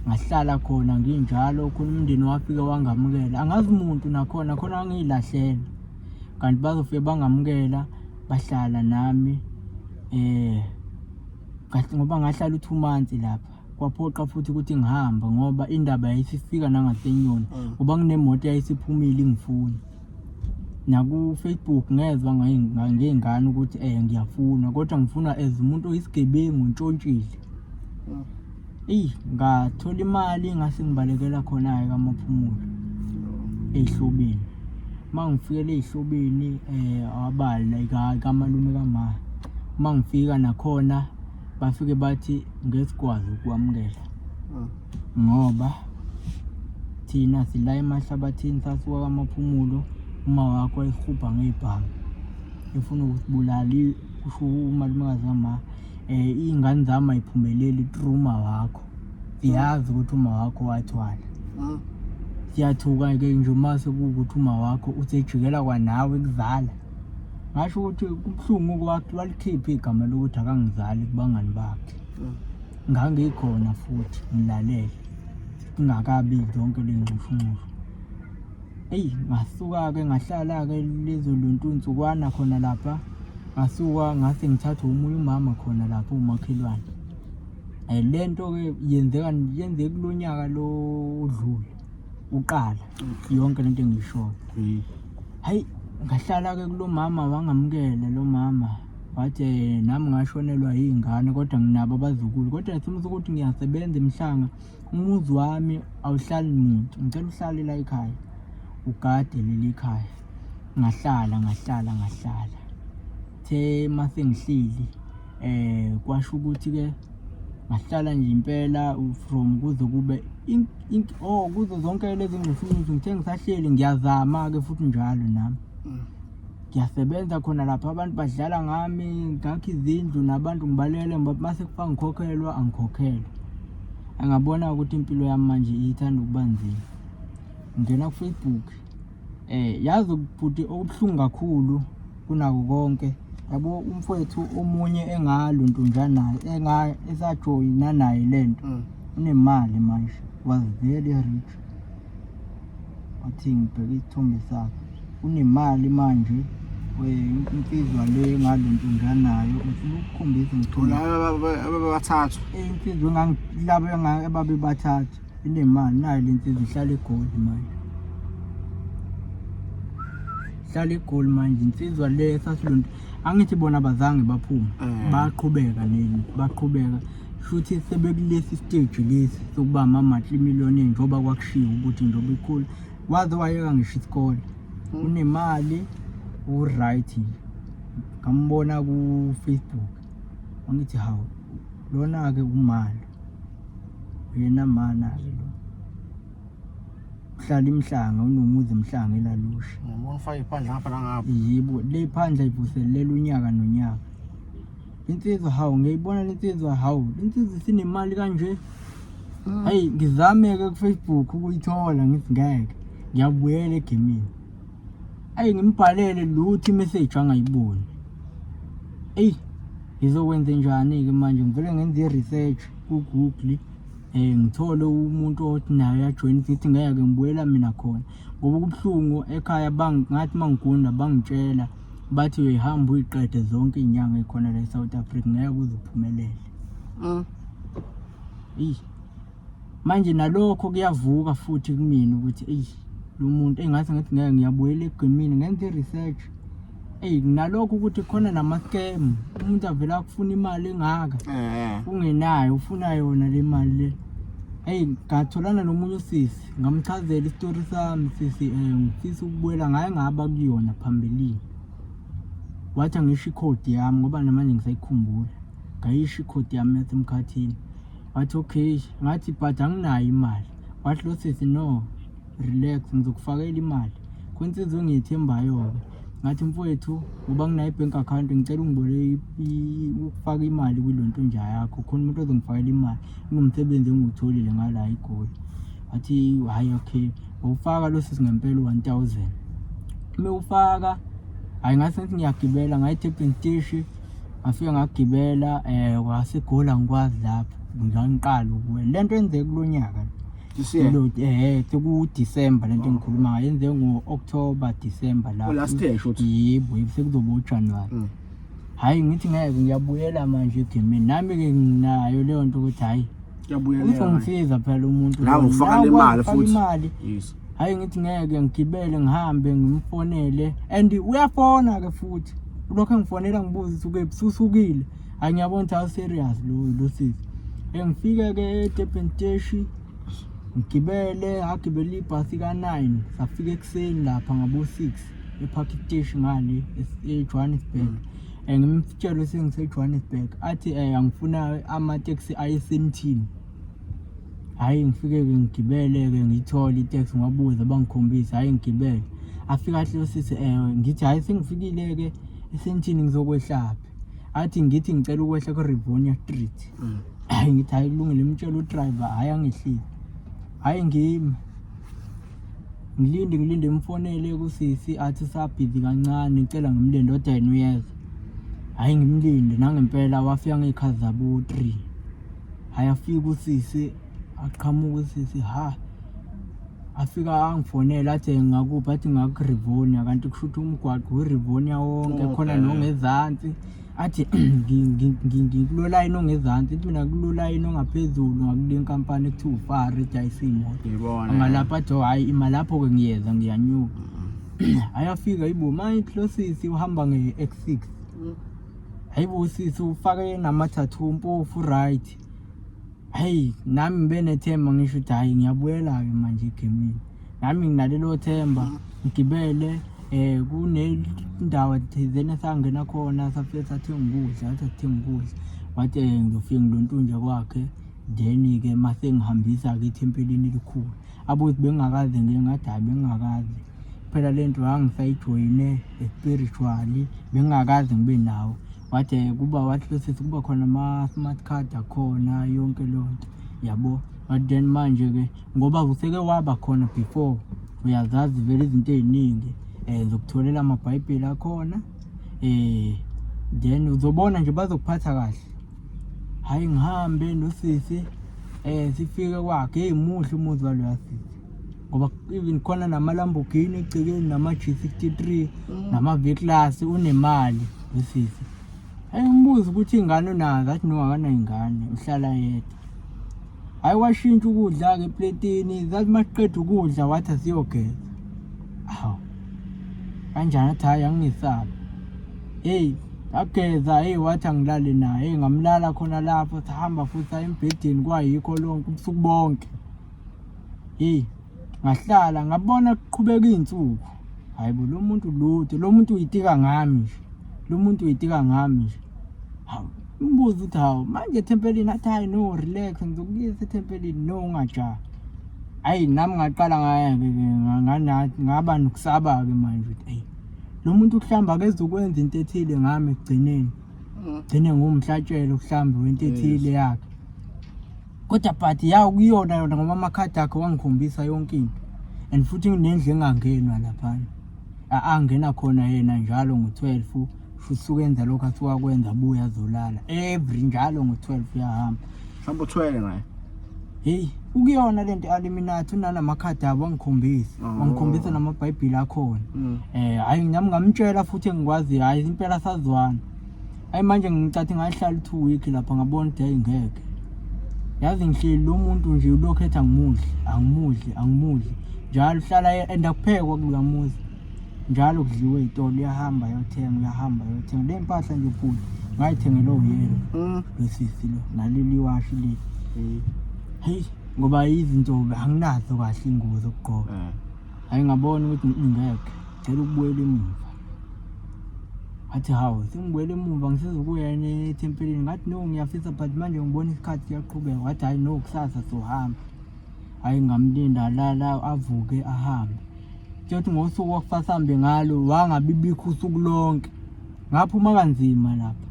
Ngahlala khona nginjalo khona umndeni wafika wangamukela. Angazi muntu nakhona khona ngangiy'lahlela kanti bazofike bangamukela bahlala nami kahle ngoba ngahlala u-2 months lapha. Kwaphoqa futhi ukuthi ngihambe ngoba indaba yayisifika nangaseNyoni ngoba kunemoto eyayisiphumile ingifuna. Naku-Facebook ngezwa ngey'ngane ukuthi ngiyafunwa kodwa ngifunwa as umuntu oyisigebengu ntshontshile. Eyi ngathola imali ngase ngibalekela khona-ke kaMaphumulo ey'hlobeni. Uma ngifikela ey'hlobeni awabali la kamalume kama. Uma ngifika nakhona bafike bathi ngeke sikwazi ukwamukela ngoba thina sila emahlabathini sasuka kaMaphumulo uma wakho wayesihubha ngey'bhamu efuna ukusibulala kusho umalumekazi kama iy'ngane zami ay'phumeleli through uma wakho. Siyazi ukuthi uma wakho wathwala. Siyathuka-ke nje uma sekuwukuthi uma wakho usejikela kwanawe ekuzala. Ngasho ukuthi kubuhlungu walikhipha igama lokuthi akangizali kubangani bakhe. Ngangikhona futhi ngilalele kungakabi zonke ley'nxushunxushu. Eyi ngasuka-ke ngahlala-ke lezo luntu nsukwana khona lapha. Ngasuka ngase ngithathwe omunye umama khona lapha umakhelwane. Le nto-ke yenzeka yenzeke kulo nyaka lo odlule uqala yonke lento engiyishoyo. Hayi ngahlala-ke kulo mama wangamukela lo mama wathi nami ngashonelwa yiy'ngane kodwa nginabo abazukulu kodwa isimo sokuthi ngiyasebenza eMhlanga umuzi wami awuhlali muntu ngicela uhlale la ekhaya ugade leli khaya. Ngahlala ngahlala ngahlala the mase ngihleli kwasho ukuthi-ke ngahlala nje impela from kuze kube oh kuzo zonke lezi ngxushunxushu ngithe ngisahleli ngiyazama-ke futhi njalo nami. Ngiyasebenza khona lapha abantu badlala ngami ngakha izindlu nabantu ngibalele mase kufika ngikhokhelwa angikhokhelwa. Angabona ukuthi impilo yami manje ithanda ukuba nzima. Ngingena ku-Facebook. Yazi bhuti, okubuhlungu kakhulu kunako konke, yabo, umfowethu omunye engaluntunja naye, enga esajoyina naye lento, unemali manje, was very rich. Wathi ngibheke isithombe sakhe, unemali manje. Insizwa le engaluntunja nayo, ngifuna ukukhombisa ngithole Laba ababathathu. Insizwa engangilabo ababe bathathu inemali nayo le nsizwa, ihlala eGoli manje, ihlala eGoli manje insizwa le esasilonto. Angithi bona abazange baphume, baqhubeka neni, baqhubeka shuthi sebekulesi stage lesi sokuba ama-multi-millionaire, njengoba kwakushiwo ukuthi njengoba ikhula, waze wayeka ngisho isikole, unemali, u-right. Ngambona ku-Facebook, angithi hawu, lona-ke umali uyena mana-ke lo, uhlala iMhlanga, unomuzi eMhlanga eLalusha. Ngibona ufake iphandla ngapha nangapha. Yebo, le phandla ivuselela unyaka nonyaka. Insizwa, hawu, ngiyayibona le nsizwa, hawu, le nsizwa isinemali kanje. Hayi, ngizame-ke ku-Facebook ukuyithola, ngithi ngeke, ngiyabuyela egemini. Ayi, ngimbhalele lutho, i-message angayiboni. Eyi, ngizokwenze njani-ke manje? Ngivele ngenze i-research ku-Google, ngithole umuntu othi naye uyajoyina, ngithi ngeke, ngibuyela mina khona ngoba kubuhlungu ekhaya. Ngathi uma ngigunda bangitshela bathi uyihamba uyiqede zonke iy'nyanga ey'khona la e-South Africa, ngeke uze uphumelele. Eyi, manje nalokho kuyavuka futhi kumina ukuthi eyi, lo muntu engathi, ngathi ngeke, ngiyabuyela egemini, ngenze i-research. Eyi, nalokho ukuthi khona nama-scam, umuntu avele akufuna imali engaka ungenayo, ufuna yona le mali le. Eyi, ngatholana nomunye usisi, ngamchazela isitori sami, sisi, ngifisa ukubuyela, ngaye ngaba kuyona phambilini. Wathi angisho ikhodi yami ngoba namanje ngisayikhumbula, ngayisho ikhodi yami yasemkhathini. Wathi okay, ngathi but anginayo imali. Wathi lo sisi, no, relax, ngizokufakela imali kwinsizwa engiyithembayo-ke. Ngathi mfowethu, ngoba nginayo i-bank account, ngicela ungiboleke ukufaka imali kwilontunja yakho, khona umuntu ozongifakela imali, kunomsebenzi engiwutholile ngala eGoli. Wathi hhayi, okay. Wawufaka lo sisi ngempela u-1000. Uma ufaka, hhayi, ngase ngithi ngiyagibela, ngaya e-Durban Steshi, ngafike ngagibela kwaseGoli, angikwazi lapho, ngangiqala ukuwela. Le nto yenzeke kulo nyaka. This year. Lo sekuDecember lento engikhuluma ngayo, yenzeke ngo-October, December lapho. Oh, last year shuthi. Yebo, yebo, sekuzoba uJanuary. Hhayi, ngithi ngeke, ngiyabuyela manje egemini. Nami-ke nginayo leyo nto ukuthi hhayi, Kuyabuyelela manje. uzongisiza phela umuntu Nawe lona. ufaka Nawe le mali ufaka futhi. imali. Hhayi, ngithi ngeke, ngigibele ngihambe ngimfonele, and uyafona-ke futhi, ulokhu engifonela ngibuza ukuthi ukephi, susukile. Hhayi, ngiyabona ukuthi awu-serious lo sisi. Ngifike-ke e-Durban Steshi, ngigibele, ngagibela ibhasi ka-9, safika ekuseni lapha ngabo-6 e-Park Steshi ngale eJohannesburg. Ngimtshele sengise-Johannesburg, athi angifuna amateksi aye eSandton. Hhayi, ngifike-ke ngigibele-ke, ngiyithole iteksi, ngiwabuze bangikhombise, hhayi, ngigibele. Afike athi lo sisi, ngithi hhayi, sengifikile-ke eSandton, ngizokwehlaphi? Athi ngithi ngicela ukwehla ku-Rivonia Street. Hhayi, ngithi hhayi, kulungile, ngimtshele u-driver, hhayi, angehlile. Hhayi, ngime ngilinde, ngilinde, ngimfonele kusisi, athi usabhizi kancane, ngicela ngimlinde kodwa yena uyeza. Hhayi, ngimlinde, nangempela wafika ngey'khathi zabo-3. Hhayi, afike usisi, aqhamuka usisi, ha, afika angifonela athi ngakuphi, athi ngaku-Rivonia, kanti kusho ukuthi umgwaqo we-Rivonia wonke khona nongezansi. Athi ngikulo layini ongezansi, ithi mina kulo layini ongaphezulu ngakule nkampani ekuthiwa uFaro edayisa iy'moto. Ngibona. Ngalapha athi, oh, hhayi, ima lapho-ke, ngiyeza, ngiyanyuka. Hhayi, afika, yibo manje lo sisi uhamba nge-X6. Hayibo, usisi ufake nama-tattoo, umpofu, right. Hayi, nami ngibe nethemba, ngisho ukuthi hhayi, ngiyabuyela-ke manje egemini. Nami nginalelo themba, ngigibele kunendawo thizeni esangena khona, safike sathenga ukudla, wathi asithenga ukudla. Wathi ngizofike ngilontunja kwakhe, then-ke mase ngihambisa-ke ethempelini elikhulu. Abuthi bengingakaze ngiye, ngathi hhayi, bengingakaze. Phela le nto ngangisayijoyine spiritually, bengingakaze ngibe nawo. Wathi kuba, wathi lo sisi kuba khona ama-smart card akhona, yonke leyo nto yabo. But then manje-ke ngoba useke waba khona before Uyazazi vele izinto ey'ningi ngizokutholela amabhayibheli akhona then uzobona nje bazokuphatha kahle. Hhayi ngihambe nosisi sifike kwakhe, hheyi muhle umuzi waloya sisi ngoba even khona nama-Lamborghini egcekeni nama-G63 nama-V class unemali lo sisi. Hhayi ngibuze ukuthi iy'ngane unazo, athi no akanay'ngane uhlala yedwa. Hhayi washintsha ukudla-ke epletini, zathi uma siqeda ukudla wathi asiyogeza. Hawu, kanjani athi hhayi angingesabi. Hheyi ngageza, hheyi wathi angilale naye, hheyi ngamlala khona lapho sahamba futhi saya embhedeni kwayikho lonke ubusuku bonke. Hheyi ngahlala ngabona kuqhubeka iy'nsuku, hhayi bo lo muntu lutho, lo muntu uyitika ngami nje, lo muntu uyitika ngami nje. Hawu, umbuzo ukuthi hawu manje ethempelini athi hayi no relax ngizokuyisa ethempelini no ungajahi. Hayi nami ngaqala ngaya-ke ngaba nokusaba-ke manje ukuthi eyi lo muntu mhlawumbe akezukwenza into ethile ngami ekugcineni. Gcine ngumhlatshelo mhlawumbe wento ethile yakhe. Kodwa but ya kuyona yona ngoba amakhadi akhe wangikhombisa yonke into and futhi nginendlu engangenwa laphana. Angena khona yena njalo ngo-12 futhi usuke enza lokhu asuke akwenza abuye azolala every njalo ngo-12 uyahamba. Mhlawumbe uthwele naye. Hey, ukuyona lento Illuminati unanamakhadi abo wangikhombisa. Oh. Wangikhombisa namabhayibheli akhona. Mm. Hayi nami ngamtshela futhi engikwazi hayi impela sazwana. Hayi manje ngicathi ngahlala 2 week lapha ngabona ukuthi hayi ngeke. Yazi ngihleli lo muntu nje ulokhu ethi angimudli, angimudli, angimudli. Njalo uhlala and akuphekwa kuloya muzi. Njalo kudliwe ey'tolo uyahamba ayothenga, uyahamba ayothenga. Le mpahla nje bhuti ngayithengela uyena lo sisi lo naleli washi leli. Heyi ngoba izinto anginazo kahle iy'ngubo zokugqoka. Hhayi ngabona ukuthi ngeke, ngicela ukubuyela emuva. Wathi hawu sengibuyela emuva ngisezokuya ethempelini. Ngathi no ngiyafisa but manje ngibona isikhathi siyaqhubeka. Wathi hhayi no kusasa sohamba. Hhayi ngamlinda alala avuke ahambe. Kuyothi ngosuku okufa sihambe ngalo wangabibikho usuku lonke. Ngaphuma kanzima lapha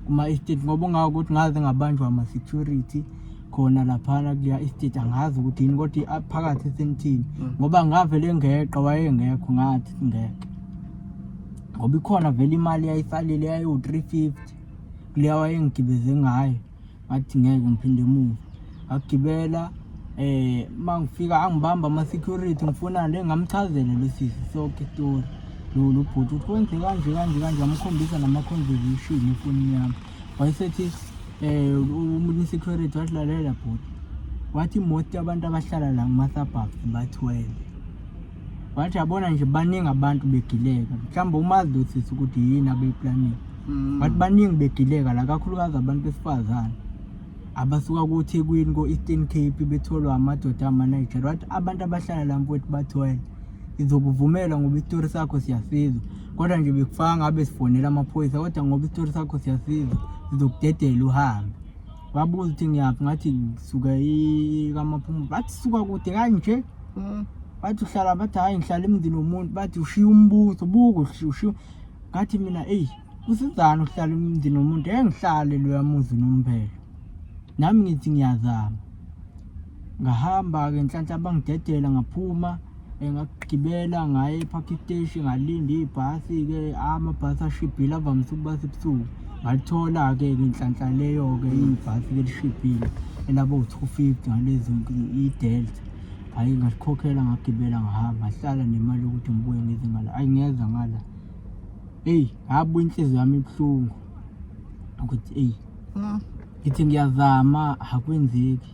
kuma-estate ngoba ungakuthi ngaze ngabanjwa ama-security khona laphana kuleya estate angazi ukuthi yini kodwa phakathi esentini ngoba ngavele ngeqa wayengekho ngathi ngeke ngoba ikhona vele imali yayisalile yayiwu-350 kuleya wayengigibeze ngayo ngathi ngeke ngiphinde emuva ngagibela mangifika angibamba ama-security ngifuna le ngamchazela lo sisi sonke isitori lo lo bhuti ukuthi kwenze kanje kanje kanje ngamkhombisa nama-conversation efonini yami wayesethi umuntu i-security wathi lalela bhuti wathi most abantu abahlala la kuma-suburbs bathwele wathi yabona nje baningi abantu begileka mhlawumbe umazi lo sisi ukuthi yini abeyiplanile wathi baningi begileka la kakhulukazi abantu besifazane abasuka kuThekwini ko-Eastern Cape betholwa amadoda ama-Nigeria wathi abantu abahlala la mfowethu bathwele ngizokuvumela ngoba isitori sakho siyasizwa kodwa nje bekufaka ngabe sifonela amaphoyisa kodwa ngoba isitori sakho siyasizwa sizokudedela uhambe wabuza ukuthi ngiyaphi ngathi ngisuka kaMaphumulo bathi suka kude kanje bathi uhlala bathi hhayi ngihlala emzini womuntu bathi ushiya umbuso buka ushiya ngathi mina eyi kusizani ukuhlala emzini womuntu engihlale loya muzi nomphelo nami ngithi ngiyazama ngahamba-ke nhlanhla bangidedela ngaphuma ngagibela ngaye ephakhi iteshi ngalinda ibhasi-ke amabhasi ashibhile avamise ukuba sebusuku ngalithola-ke ngenhlanhla leyo-ke ibhasi-ke lishibhile elabo 250 ngalezi i-Delta hhayi ngalikhokhela ngagibela ngahamba ngahlala nemali yokuthi ngibuye ngize ngala hhayi ngeza ngala eyi ngabuya inhliziyo yami ibuhlungu ukuthi eyi ngithi ngiyazama akwenzeki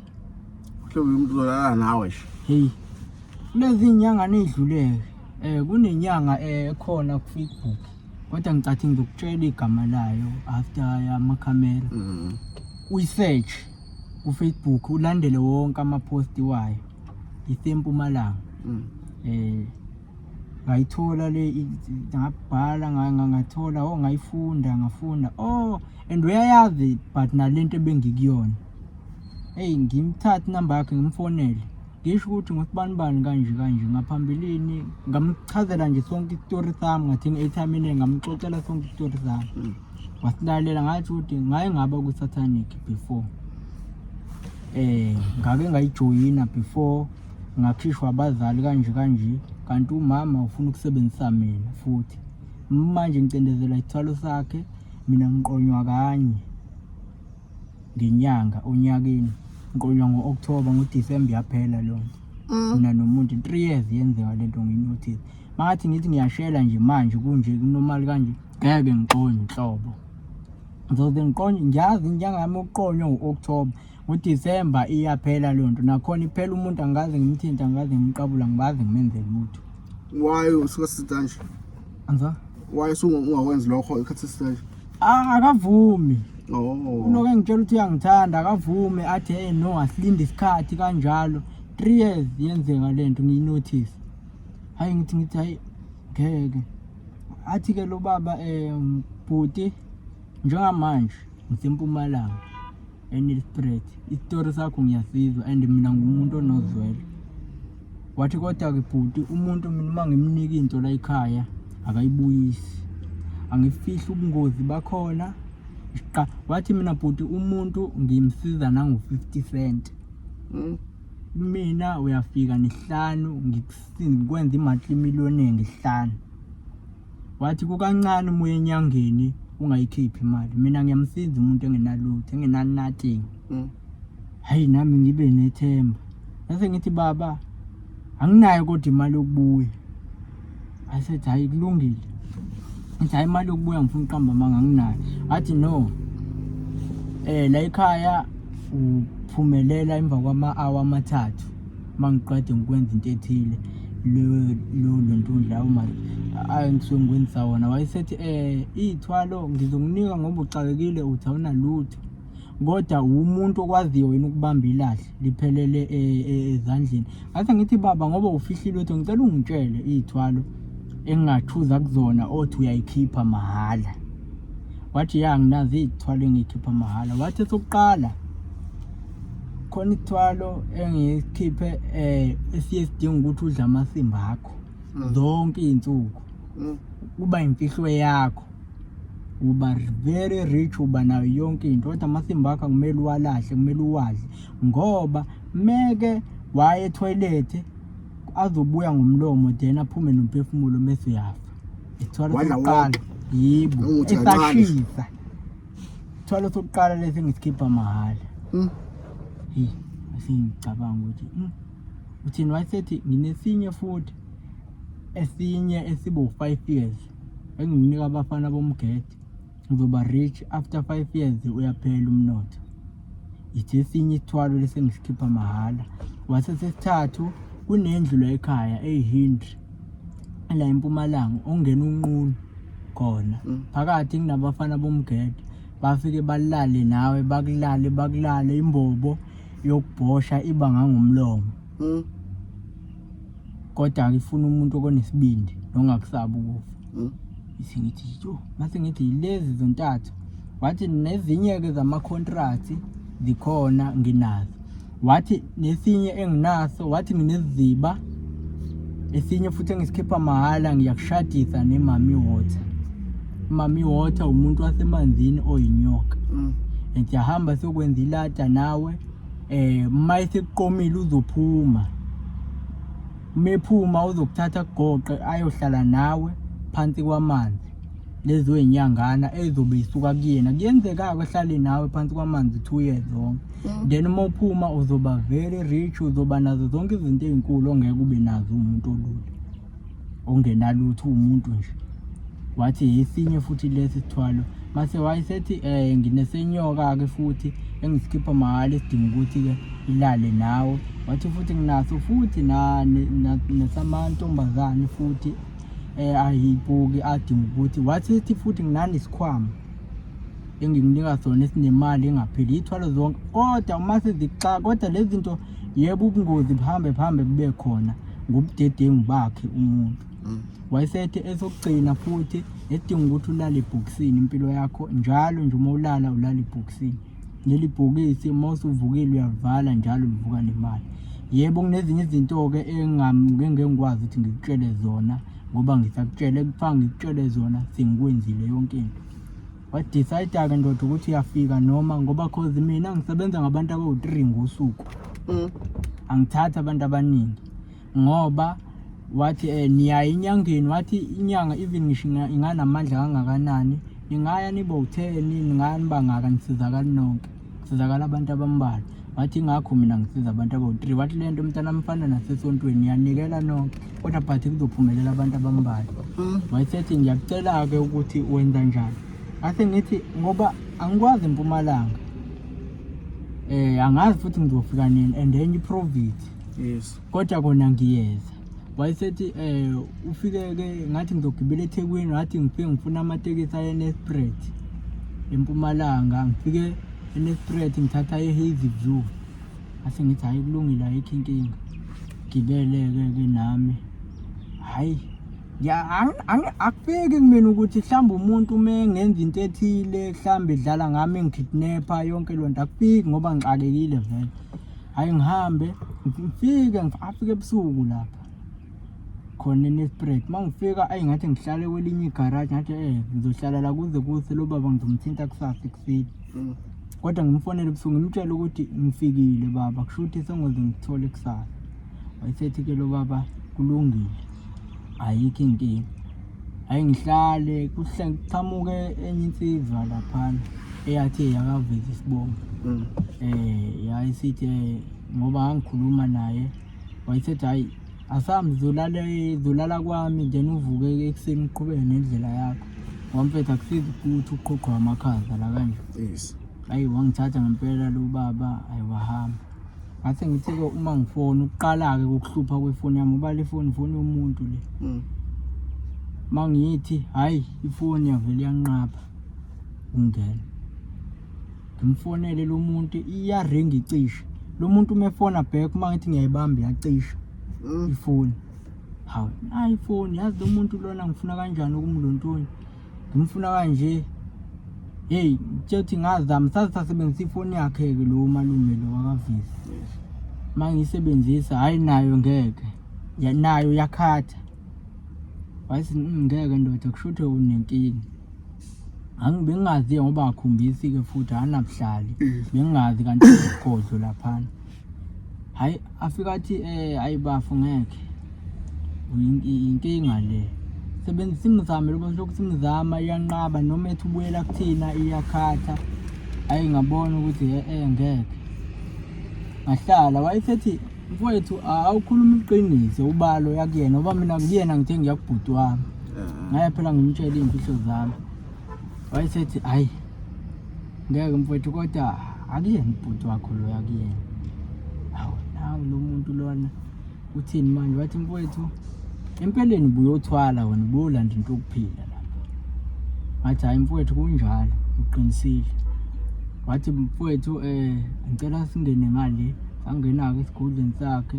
Mhlawumbe umuntu uzolala nawe nje. Hey kulezi nyanga nezidluleke kunenyanga ekhona ku Facebook kodwa ngicathi ngizokutshela igama layo after amakhamera uyisearch ku Facebook ulandele wonke ama post wayo isempumalanga ngayithola le ngabhala ngathola oh ngayifunda ngafunda oh and uyayazi but nalento ebengikuyona hey ngimthathe inamba yakhe ngimfonele ngisho ukuthi ngosibanibani kanje kanje ngaphambilini ngamchazela nje sonke isitori sami ngathenga i-airtime eningi ngamxoxela sonke isitori sami wasilalela ngathi ukuthi ngaye ngaba kwi-satanic before ngake ngayijoyina before. Ngakhishwa abazali kanje kanje, kanti umama ufuna ukusebenzisa mina futhi. Manje ngicindezela isithwalo sakhe, mina ngiqonywa kanye ngenyanga onyakeni. Ngiqonywa ngo-October, ngoDisemba iyaphela leyo nto. Mina nomuntu 3 years yenzeka lento ngiyinotice. Mangathi ngithi ngiyashela nje manje kunje kunormal kanje, ngeke ngiqonywe nhlobo. Ngizoze ngiqonywe, ngiyazi inyanga yami yokuqonywa ngo-October. NgoDisemba iyaphela leyo nto, nakhona iphela umuntu angikaze ngimthinte, angikaze ngimqabule, angikaze ngimenze lutho. Why usuka sitha nje? Anza? Why usungakwenzi lokho ikhathi sitha nje? Ah, akavumi. Oh. Unoke ngitshela ukuthi uyangithanda, akavumi athi hey no asilinde isikhathi kanjalo. 3 years yenzeka lento ngiyinotice. Hayi ngithi hayi ngeke. Athi ke lo baba bhuti njengamanje ngisempumalanga eNelspruit. Isitori sakho ngiyasizwa and mina ngumuntu onozwelo. Wathi kodwa-ke bhuti umuntu mina uma ngimnika into la ekhaya akayibuyisi. Angifihli ubungozi bakhona. Qa wathi mina bhuti umuntu ngimsiza nango-50 cent. Mina uyafika nesihlanu ngikwenza i-multi-millionaire ngesihlanu. Wathi kukancane uma uya enyangeni ungayikhiphi imali. Mina ngiyamsiza umuntu engenalutho, engena-nothing. Hhayi nami ngibe nethemba. Ngase ngithi baba anginayo kodwa imali yokubuya. Asethi hhayi kulungile. Ngithi hhayi imali yokubuya ngifuna ukuqamba amanga anginayo. Athi no. La ekhaya uphumelela emva kwama-hour amathathu. Uma ngiqede ngikwenza into ethile lo ntundla uma ayi ngisuke ngikwenzisa wona. Wayesethi iy'thwalo ngizokunika ngoba uxakekile uthi awunalutho. Kodwa umuntu okwaziyo wena ukubamba ilahle liphelele ezandleni. Ngase ngithi baba ngoba ufihlile lutho ngicela ungitshele iy'thwalo engingathuza kuzona othi uyayikhipha mahhala. Wathi ya nginazo iy'thwalo engiyikhipha mahhala. Wathi esokuqala khona isithwalo engiyikhiphe esiye sidinga ukuthi udle amasimba akho zonke iy'nsuku. Kuba imfihlo yakho. Uba very rich, uba nayo yonke into, kodwa amasimba akho akumele uwalahle, kumele uwadle ngoba meke waye ethoyilethe azobuya ngomlomo then aphume nomphefumulo mese uyafa. Isithwalo Wadla sokuqala wonke. yebo Umuthi kancane. esashisa. Isithwalo sokuqala lesi engisikhipha mahhala. Hey, asengicabanga ukuthi uthini wayesethi nginesinye futhi esinye esibo 5 years enginika abafana bomgede, ngizoba rich after 5 years uyaphela umnotho. Ithi esinye isithwalo lesi engisikhipha mahhala. Wase sesithathu kunendlu la ekhaya eyihindri la eMpumalanga ongena unqunu khona. Phakathi kunabafana bomgede bafike balale nawe, bakulale bakulale, imbobo yokubhosha iba ngangomlomo. Kodwa ngifuna umuntu onesibindi nongakusabi ukufa. Ithi ngithi yo, mase ngithi lezi zontathu. Wathi nezinye ke zama contracts zikhona nginazo. Wathi nesinye enginaso, wathi ngineziba esinye futhi engisikhipha mahhala, ngiyakushadisa nemami water. Mami water umuntu wasemanzini oyinyoka. And siyahamba siyokwenza ilada nawe, uma esekuqomile uzophuma. Uma ephuma uzokuthatha kugoqe ayohlala nawe phansi kwamanzi. Lezo yinyangana ezobe isuka kuyena. Kuyenzeka-ke ehlale nawe phansi kwamanzi 2 years zonke. Then uma uphuma uzoba very rich, uzoba nazo zonke izinto ey'nkulu ongeke ube nazo umuntu olula. Ongenalutho umuntu nje. Wathi esinye futhi lesi sithwalo. Mase wayesethi nginesenyoka-ke futhi engisikhipha mahhala esidinga ukuthi-ke ilale nawe. Wathi futhi nginaso futhi nesamantombazane futhi ayibuki adinga ukuthi wathi ethi futhi nginanesikhwama engikunika sona esinemali engapheli iy'thwalo zonke. Kodwa uma sezixaka, kodwa lezi zinto yebo ubungozi buhambe buhambe bube khona ngobudedengu bakhe umuntu. Wayesethi esokugcina futhi edinga ukuthi ulale ebhokisini impilo yakho njalo nje, uma ulala ulala ebhokisini. Leli bhokisi uma usuvukile uyavala njalo livuka nemali. Yebo kunezinye izinto-ke engeke ngikwazi ukuthi ngikutshele zona ngoba ngisakutshele kuthiwa ngikutshele zona sengikwenzile yonke into. Wadecide-ke ndoda ukuthi uyafika noma ngoba cause mina ngisebenza ngabantu abawu-3 ngosuku. Angithathi abantu abaningi. Ngoba wathi niyaya enyangeni, wathi inyanga even ngisho inganamandla kangakanani, ningaya nibe u-10, ningaya niba ngaka, nisizakali nonke, kusizakala abantu abambalwa. Wathi ingakho mina ngisiza abantu abawu-3. Wathi le nto mntanami ifana nasesontweni, niyanikela nonke kodwa but kuzophumelela abantu abambalwa. Wayesethi ngiyakucela-ke ukuthi wenza njani. Ngase ngithi ngoba angikwazi eMpumalanga, angazi futhi ngizofika nini and enye iprovince. Yes. Kodwa kona ngiyeza. Wayesethi ufike-ke ngathi ngizogibela eThekwini, wathi ngifike ngifuna amatekisi aye eNelspruit eMpumalanga, ngifike eNelspruit ngithatha e-Hazy View. Ngase ngithi hhayi kulungile, ayikho inkinga, gibele-ke ke nami. Hhayi akufiki kumina ukuthi mhlawumbe umuntu uma engenza into ethile mhlawumbe edlala ngami engikidnapha yonke leyo nto, akufiki ngoba ngixakekile vele. Hhayi ngihambe ngifike, ngifike ebusuku lapha khona eNelspruit. Uma ngifika ayi ngathi ngihlale kwelinye igaraji, ngathi ngizohlala la kuze kuse, lo baba ngizomthinta kusasa ekuseni. Kodwa ngimfonele ebusuku ngimtshele ukuthi ngifikile baba, kusho ukuthi sengoze ngikuthole kusasa. Wayesethi-ke lo baba kulungile, ayikho inkinga. Hhayi ngihlale kuqhamuke enye insizwa laphana eyathi yakaveza isibongo. Yayisithi ngoba ngangikhuluma naye, wayesethi hhayi asambe uzolala uzolala kwami then uvuke ekuseni uqhubeke nendlela yakho. Ngoba mfethu akusizi ukuthi uqhuqhwe amakhaza la kanje. Yes. Hhayi wangithatha ngempela lo baba, hhayi wahamba. Ngase ngithi-ke uma ngifona, ukuqala-ke kokuhlupha kwefoni yami, ngoba le foni ifoni yomuntu le. Uma ngithi hhayi ifoni yavele yanqaba ukungena. Ngimfonele lo muntu, iyaringa icishe. Lo muntu uma efona back, uma ngithi ngiyayibamba iyacisha ifoni. Hawu, nayi ifoni, yazi lo muntu lona ngifuna kanjani ukumlontonya? Ngimfuna kanje. Hey, ngitshela ukuthi ngazama, saze sasebenzisa ifoni yakhe-ke lo malume lo wakavisi. Uma ngiyisebenzisa, hhayi nayo ngeke. Nayo yakhatha. Wathi ngeke ndoda, kusho ukuthi unenkinga. Bengingazi ngoba akhombisi-ke futhi akanabuhlali. Bengingazi kanti usigodlo laphana. Hhayi afika athi hhayi bafo ngeke. Inkinga le. Sebenzisa simzame lokho lokhu simzama iyanqaba noma ethi ubuyela kuthina iyakhatha. Hhayi ngabona ukuthi ngeke. Ngahlala wayesethi mfowethu awukhuluma iqiniso ubalo yakuyena ngoba mina kuyena ngithe ngiyakubhuti wami. Ngaye phela ngimtshela iy'mfihlo zami. Wayesethi hhayi ngeke mfowethu kodwa akuyena ubhuti wakho lo yakuyena. Hawu nawu lo muntu lona uthini manje? Wathi mfowethu empeleni ubuyothwala wena, ubuyolanda into yokuphila lapha. Ngathi hhayi mfowethu kunjalo, uqinisile. Wathi mfowethu ngicela singene ngale. Sangena-ke esigodlweni sakhe,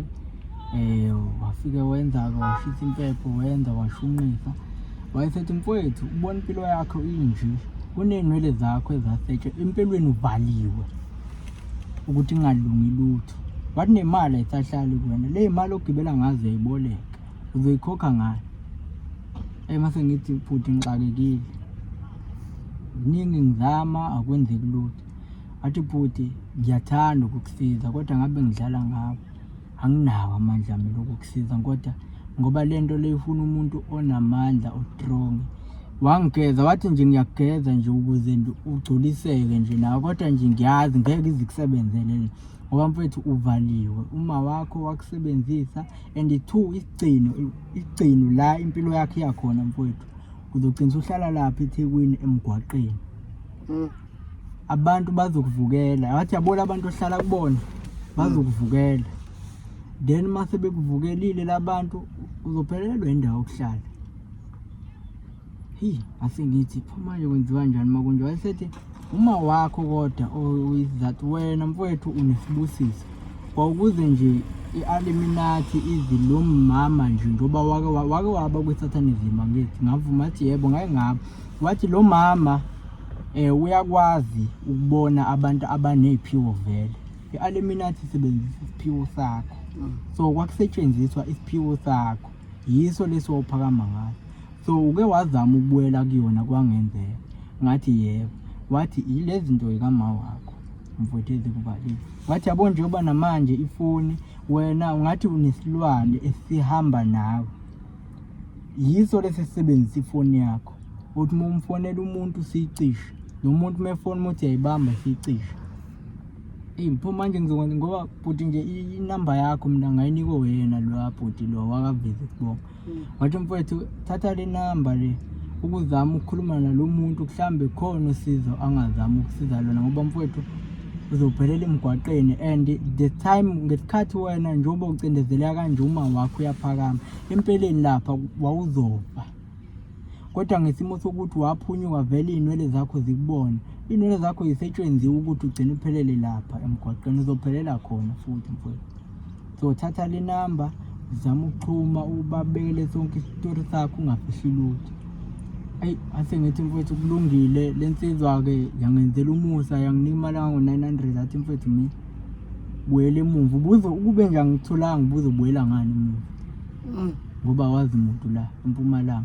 wafike wenza-ke washisa impepho, wenza washunqisa. Wayesethi mfowethu ubona impilo yakho inje, kuney'nwele zakho ezasetshe empelweni uvaliwe ukuthi ingalungi lutho. Wathi nemali ayisahlali kuwena, le mali ogibela ngazo uyayiboleka, uzoyikhokha ngani? Mase ngithi bhuti ngixakekile, kuningi ngizama akwenzeki lutho. Wathi bhuti ngiyathanda ukukusiza kodwa ngabe ngidlala ngawe, anginawo amandla mina okukusiza kodwa ngoba le nto le ifuna umuntu onamandla o-strong. Wangigeza wathi nje ngiyakugeza nje ukuze nje ugculiseke nje nawe, kodwa nje ngiyazi ngeke ize ikusebenzele le ngoba mfethu uvaliwe, uma wakho wakusebenzisa and two isigcino, isigcino la impilo yakho iyakhona mfowethu, uzogcina usuhlala lapha eThekwini emgwaqeni. Abantu bazokuvukela, wathi yabona abantu ohlala kubona bazokuvukela, then mase bekuvukelile labantu uzophelelwa indawo yokuhlala. Hi, ase ngithi pho manje kwenziwa kanjani uma kunje? Wayesethi uma wakho kodwa oyisizathu wena mfowethu unesibusiso, kwawukuze nje i-Illuminati izi lo mama nje njengoba wake waba kwi-Satanism angithi, ngavuma athi yebo ngake ngaba. Wathi lo mama uyakwazi ukubona abantu abaney'phiwo vele. I-Illuminati isebenzisa isiphiwo sakho. So kwakusetshenziswa isiphiwo sakho, yiso lesi wawuphakama ngaso. So uke wazama ukubuyela kuyona kwangenzeka. Ngathi yebo. Wathi yilezi zinto zikama wakho. Mfowethu ezikuvalile. Wathi yabo njengoba namanje ifoni wena ungathi unesilwane esihamba nawe. Yiso lesi esisebenzisa ifoni yakho. Uthi uma umfonela umuntu siyicishe. Nomuntu uma efona uma uthi uyayibamba siyicishe. Eyi mpho manje ngizokwenza ngoba bhuti nje inamba yakho mina ngayinikwe wena loya bhuti lo wakaveze kubonga. Wathi mfowethu thatha le namba le ukuzama ukukhuluma nalo muntu mhlambe khona usizo angazama ukusiza lona ngoba mfowethu uzophelela emgwaqeni and the time ngesikhathi wena njengoba ucindezeleka kanje uma wakho uyaphakama empeleni lapha wawuzofa kodwa ngesimo sokuthi waphunyuka vele iy'nwele zakho zikubone iy'nwele zakho zisetshenziwe ukuthi ugcine uphelele lapha emgwaqeni uzophelela khona futhi mfowethu So thatha le namba zama ukuxhuma ubabekele sonke isitori sakho ungafihli lutho. Eyi ase ngithi mfowethu kulungile le nsizwa-ke yangenzela umusa yanginika imali engango-900 athi mfowethu mina buyela emuva ubuze ukube nje angitholanga ubuze ubuyela ngani emuva ngoba wazi muntu la empumalanga.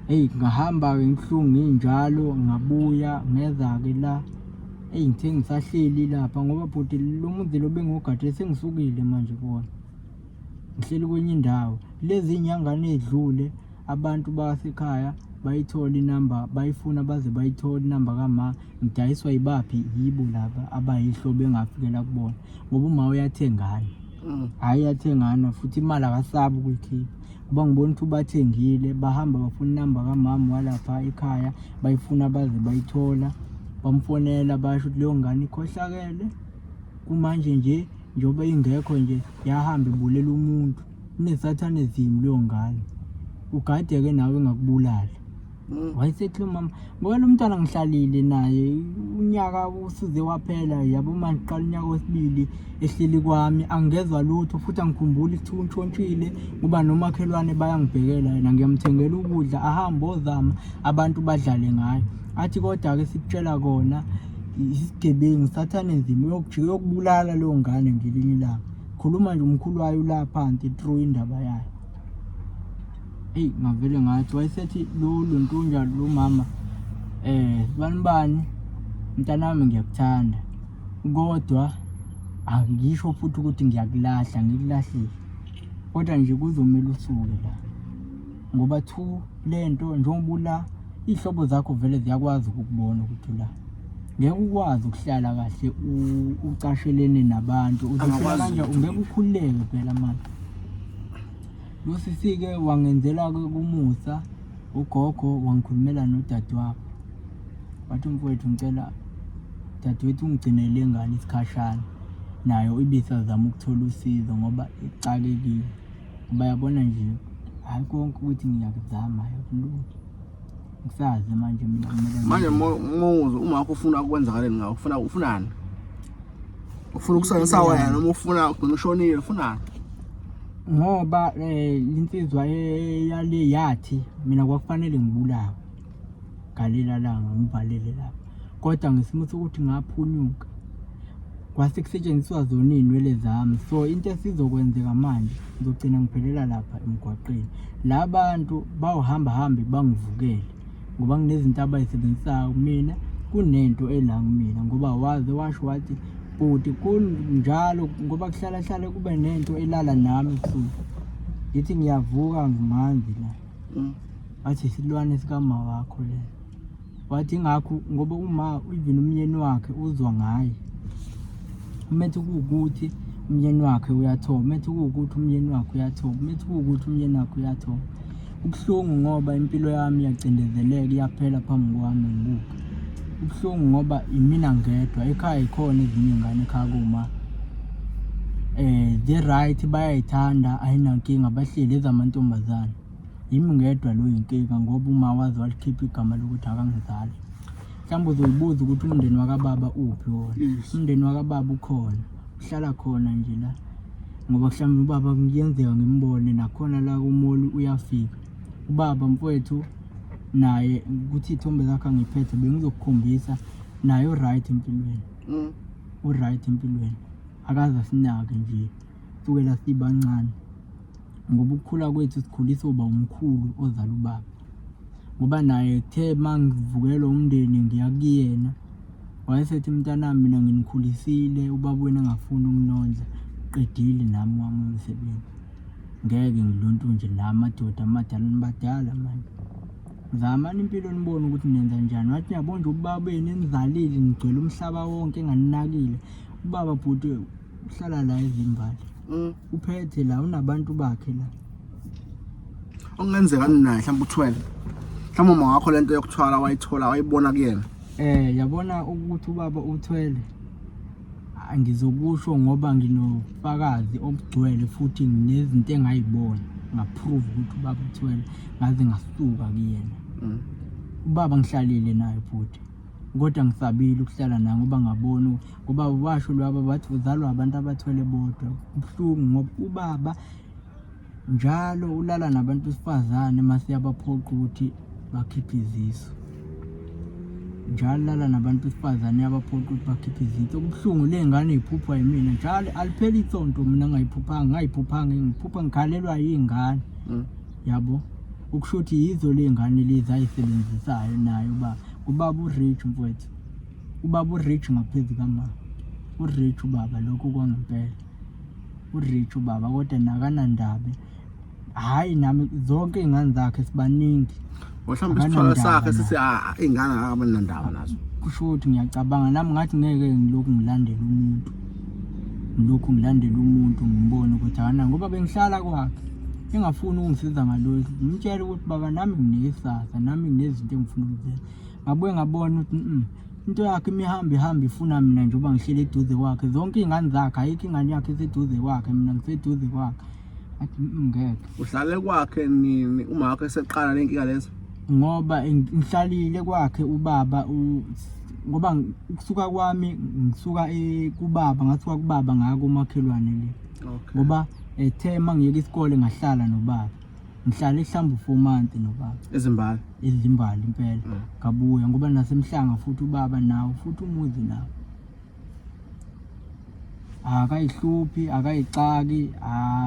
Eyi ngahamba-ke ngibuhlungu nginjalo ngabuya ngeza-ke la. Eyi ngithe ngisahleli lapha ngoba bhuti lo muzi lo bengiwugadile sengisukile manje kuwona. Ngihleli kwenye indawo. Lezi iy'nyangane ey'dlule abantu basekhaya bayithola inamba bayifuna baze bayithole inamba kama ngidayiswa yibaphi yibo laba abayihlobo engafikela kubona ngoba uma uyathengana. Hhayi uyathengana futhi imali akasabi ukuyikhipha. Ngoba ngibona ukuthi ubathengile bahamba bafuna inamba kamama walapha ekhaya bayifuna baze bayithola bamfonela basho ukuthi leyo ngane ikhohlakele kumanje nje njengoba ingekho nje yahamba ibulela umuntu inesathanism leyo ngane ugade-ke nawe ingakubulali. Wayesethi lo mama ngoba lo mntwana ngihlalile naye unyaka usuze waphela yabo manje qala unyaka wesibili ehleli kwami angezwa lutho futhi angikhumbuli ukuthi untshontshile ngoba nomakhelwane bayangibhekela yena ngiyamthengela ukudla ahambe ozama abantu badlale ngayo athi kodwa-ke sikutshela kona isigebengu sathane nzima uyokujika uyokubulala leyo ngane ngelinye ilanga khuluma nje umkhulu wayo ula phansi through indaba yayo. Eyi ngavele ngathi wayesethi lo lontunja lo mama bani bani mntanami ngiyakuthanda kodwa angisho futhi ukuthi ngiyakulahla ngikulahlile kodwa nje kuzomele usuke la ngoba two lento njengoba ula iy'hlobo zakho vele ziyakwazi ukukubona ukuthi ula ngeke ukwazi ukuhlala kahle ucashelene nabantu uzohlala kanjani ungeke ukhululeke phela manje. Lo sisi-ke wangenzela-ke kumusa ugogo wangikhulumela nodadewabo wathi mfowethu ngicela dadewethu ungigcinele ingane isikhashana nayo ibisazama ukuthola usizo ngoba ixakekile ngoba yabona nje hhayi konke ukuthi ngiyakuzama akulungi ngisazi manje mina kumele manje mawuzwa uma wakho ufuna kwenzakaleni ngawe ufuna ufunani ufuna ukusebenzisa wena noma ufuna ugcina ushonile ufunani ngoba eh insizwa yale yathi mina kwakufanele ngibulawe ngalela langa ngivalele lapha kodwa ngesimo sokuthi ngaphunyuka kwase kusetshenziswa zona iy'nwele zami so into esizokwenzeka manje ngizogcina ngiphelela lapha emgwaqeni la bantu bawuhamba hambe bangivukele ngoba kunezinto abayisebenzisayo mina kunento ela kumina ngoba waze washo wathi bhuti kunjalo ngoba kuhlala hlale kube nento elala nami ebusuku ngithi ngiyavuka ngimanzi la. Wathi isilwane sikama wakho le wathi ingakho ngoba uma even umyeni wakhe uzwa ngaye umethi kuwukuthi umyeni wakhe uyathoba umethi kuwukuthi umyeni wakhe uyathoba umethi kuwukuthi umyeni wakhe uyathoba Kubuhlungu ngoba impilo yami iyacindezeleka iyaphela phambi kwami ngibuka. Kubuhlungu ngoba imina ngedwa ekhaya ikhona ezinye iy'ngane ekhaya kuma. Zi-right bayayithanda ayinankinga bahleli ezamantombazane. Yimi ngedwa lo oyinkinga ngoba uma waze walikhipha igama lokuthi akangizali. Mhlawumbe uzoyibuza ukuthi umndeni wakababa uphi wona. Umndeni wakababa ukhona, uhlala khona nje la. Ngoba mhlawumbe ubaba kuyenzeka ngimbone nakhona la kumoli uyafika. Ubaba mfowethu naye ukuthi iy'thombe zakhe angiphethe bengizokukhombisa naye u-right empilweni. U-right empilweni. Akaze asinake nje kusukela sibancane. Ngoba ukukhula kwethu sikhuliswa uba umkhulu ozala ubaba. Ngoba naye kuthe uma ngivukelwa umndeni ngiya kuyena. Wayesethi mntanami mina nginikhulisile ubaba wenu engafuni ukunondla qedile nami wami umsebenzi. Ngeke ngiluntu nje la amadoda amadala nibadala manje. Zamani impilo nibone ukuthi nenza njani. Wathi yabo nje ubaba wenu enizalile nigcwele umhlaba wonke enganinakile. Ubaba bhuti uhlala la ezimbali. Uphethe la unabantu bakhe la. Okungenzeka ninaye mhlawumbe uthwele. Mhlawumbe uma wakho lento yokuthwala wayithola wayibona kuyena. Yabona ukuthi ubaba uthwele angizokusho ngoba nginofakazi obugcwele futhi nginezinto engayibona ngaprove ukuthi ubaba uthwele ngaze ngasuka kuyena. Ubaba ngihlalile naye bhuti kodwa ngisabile ukuhlala naye ngoba ngabona ngoba washo lwaba bathi uzalwa abantu abathwele bodwa. Kubuhlungu ngoba ubaba njalo ulala nabantu besifazane mase yabaphoqa ukuthi bakhiphe izisu. Njalo ulala nabantu besifazane yabaphoqa ukuthi bakhiphe izisu. Okubuhlungu le ngane iphuphwa yimina njalo alipheli isonto mina ngayiphuphanga ngayiphuphanga ngiphupha ngikhalelwa yingane. Yabo ukusho ukuthi yizo le ngane lezi ayisebenzisayo naye uba ubaba urich mfowethu. Ubaba urich ngaphezu kama. Urich ubaba lokho kwangempela. Urich ubaba kodwa nakanandaba. Hhayi nami zonke iy'ngane zakhe sibaningi. Mhlawumbe isithwalo sakhe sithi ah iy'ngane akabanandaba nazo. Kusho ukuthi ngiyacabanga nami ngathi ngeke ngilokhu ngilandela umuntu. Ngilokhu ngilandela umuntu ngibone ukuthi akana ngoba bengihlala kwakhe. Engafuni ukungisiza ngalokhu. Ngimtshela ukuthi baba nami nginekusasa nami nginezinto engifuna ukuzenza. Ngabuye ngabona ukuthi into yakhe imihamba ihamba ifuna mina njengoba ngihleli eduze kwakhe. Zonke iy'ngane zakhe ayikho ingane yakhe eseduze kwakhe mina ngiseduze kwakhe. Ngathi ngeke. Uhlale kwakhe nini uma wakhe eseqala le nkinga lezo? Ngoba ngihlalile kwakhe ubaba ngoba ukusuka kwami ngisuka kubaba ngasuka kubaba ngaya kumakhelwane le. Ngoba ethe mangiyeka isikole ngahlala nobaba. Ngihlale mhlawumbe 4 months nobaba. Ezimbali. Ezimbali impela. Ngabuya ngoba nasemhlanga futhi ubaba nawo futhi umuzi nawo. Akayihluphi, akayixaki,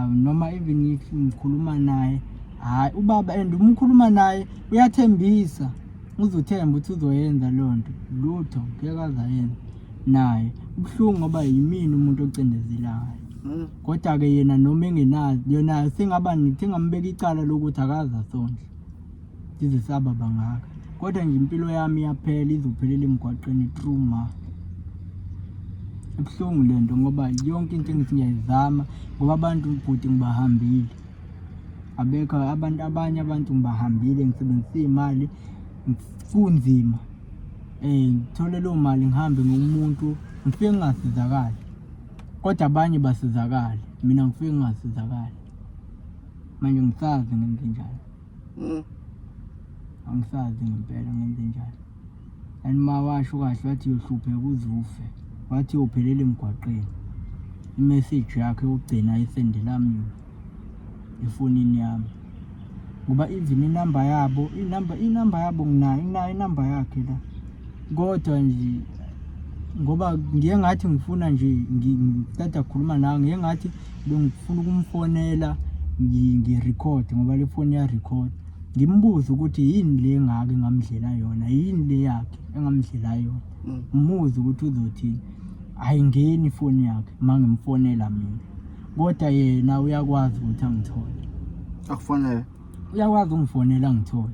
noma even if ngikhuluma naye, hhayi ubaba and uma ukhuluma naye uyathembisa. Uzothemba ukuthi uzoyenza leyo nto, lutho ngeke aze ayenze naye. Kubuhlungu ngoba yimina umuntu ocindezelayo. Kodwa-ke yena noma engenazo, yena sengaba sengambeka icala lokuthi akaze asondle. Size saba bangaka. Kodwa nje impilo yami iyaphela izophelela emgwaqeni true ma. Ibuhlungu le nto ngoba yonke into engithi ngiyayizama ngoba abantu bhuti ngibahambile. Abekho abantu abanye abantu ngibahambile ngisebenzisa iy'mali kunzima. Ngithole leyo mali ngihambe ngumuntu ngifike ngingasizakali. Kodwa abanye basizakale, mina ngifike ngingasizakali. Manje ngisazi ngenze njani. Angisazi ngempela ngenze njani. And ma washo kahle wathi uyohlupheka uze ufe. Wathi uyophelela emgwaqeni. Imeseji yakhe yokugcina ayisendela mina efonini yami. Ngoba even inamba yabo, inamba yabo nginayo, nginayo inamba yakhe la. Kodwa nje ngoba ngiye ngathi ngifuna nje ngiqeda kukhuluma nawe ngiye ngathi bengifuna ukumfonela ngirekhode ngoba le foni iyarekhoda. Ngimbuze ukuthi yini le engaka engamdlela yona, yini le yakhe engamdlela yona. Ngimuze ukuthi uzothini. Ayingeni ifoni yakhe uma ngimfonela mina. Kodwa yena uyakwazi ukuthi angithole. Akufonele? Uyakwazi ukungifonela angithole.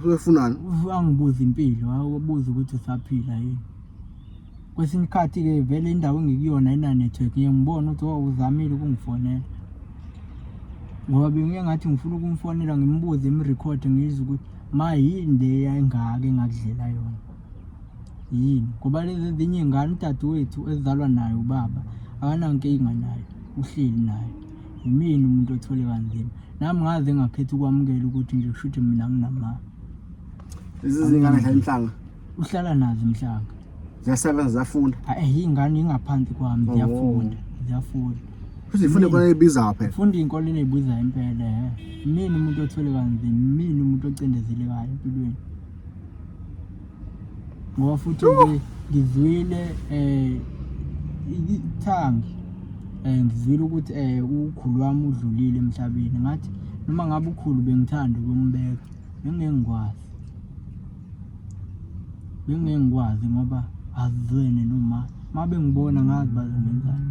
Ufunani? Angibuze impilo, abuze ukuthi usaphila yini. Kwesinye isikhathi-ke vele indawo engikuyona ayina-network, ngiye ngibone ukuthi oh uzamile ukungifonela. Ngoba bengiye ngathi ngifuna ukumfonela ngimbuze ngimrikhode ngizwe ukuthi ma yini le engaka engakudlela yona. Yini? Ngoba lezi ezinye iy'ngane udadewethu ezizalwa naye ubaba akanankinga naye, uhleli naye. Yimina umuntu othole kanzima. Nami ngaze ngakhetha ukwamukela ukuthi nje kushuthi mina nginamanga. Lezi zingane dlala imhlanga. Uhlala nazo imhlanga. Ziyasebenza ziyafunda. Hayi ingane ingaphansi kwami ziyafunda, ziyafunda. Futhi ifunda inkolo ebizayo phela. Funda inkolo ebizayo impela eh. Mina umuntu othole kanzima, mina umuntu ocindezelekayo empilweni. Ngoba futhi nje ngizwile ithangi ngizwile ukuthi ukhulu wami udlulile emhlabeni ngathi noma ngabe ukhulu bengithanda ukumbeka bengeke ngikwazi. Bengeke ngikwazi ngoba Azizwene noma uma bengibona ngazi bazongenzani.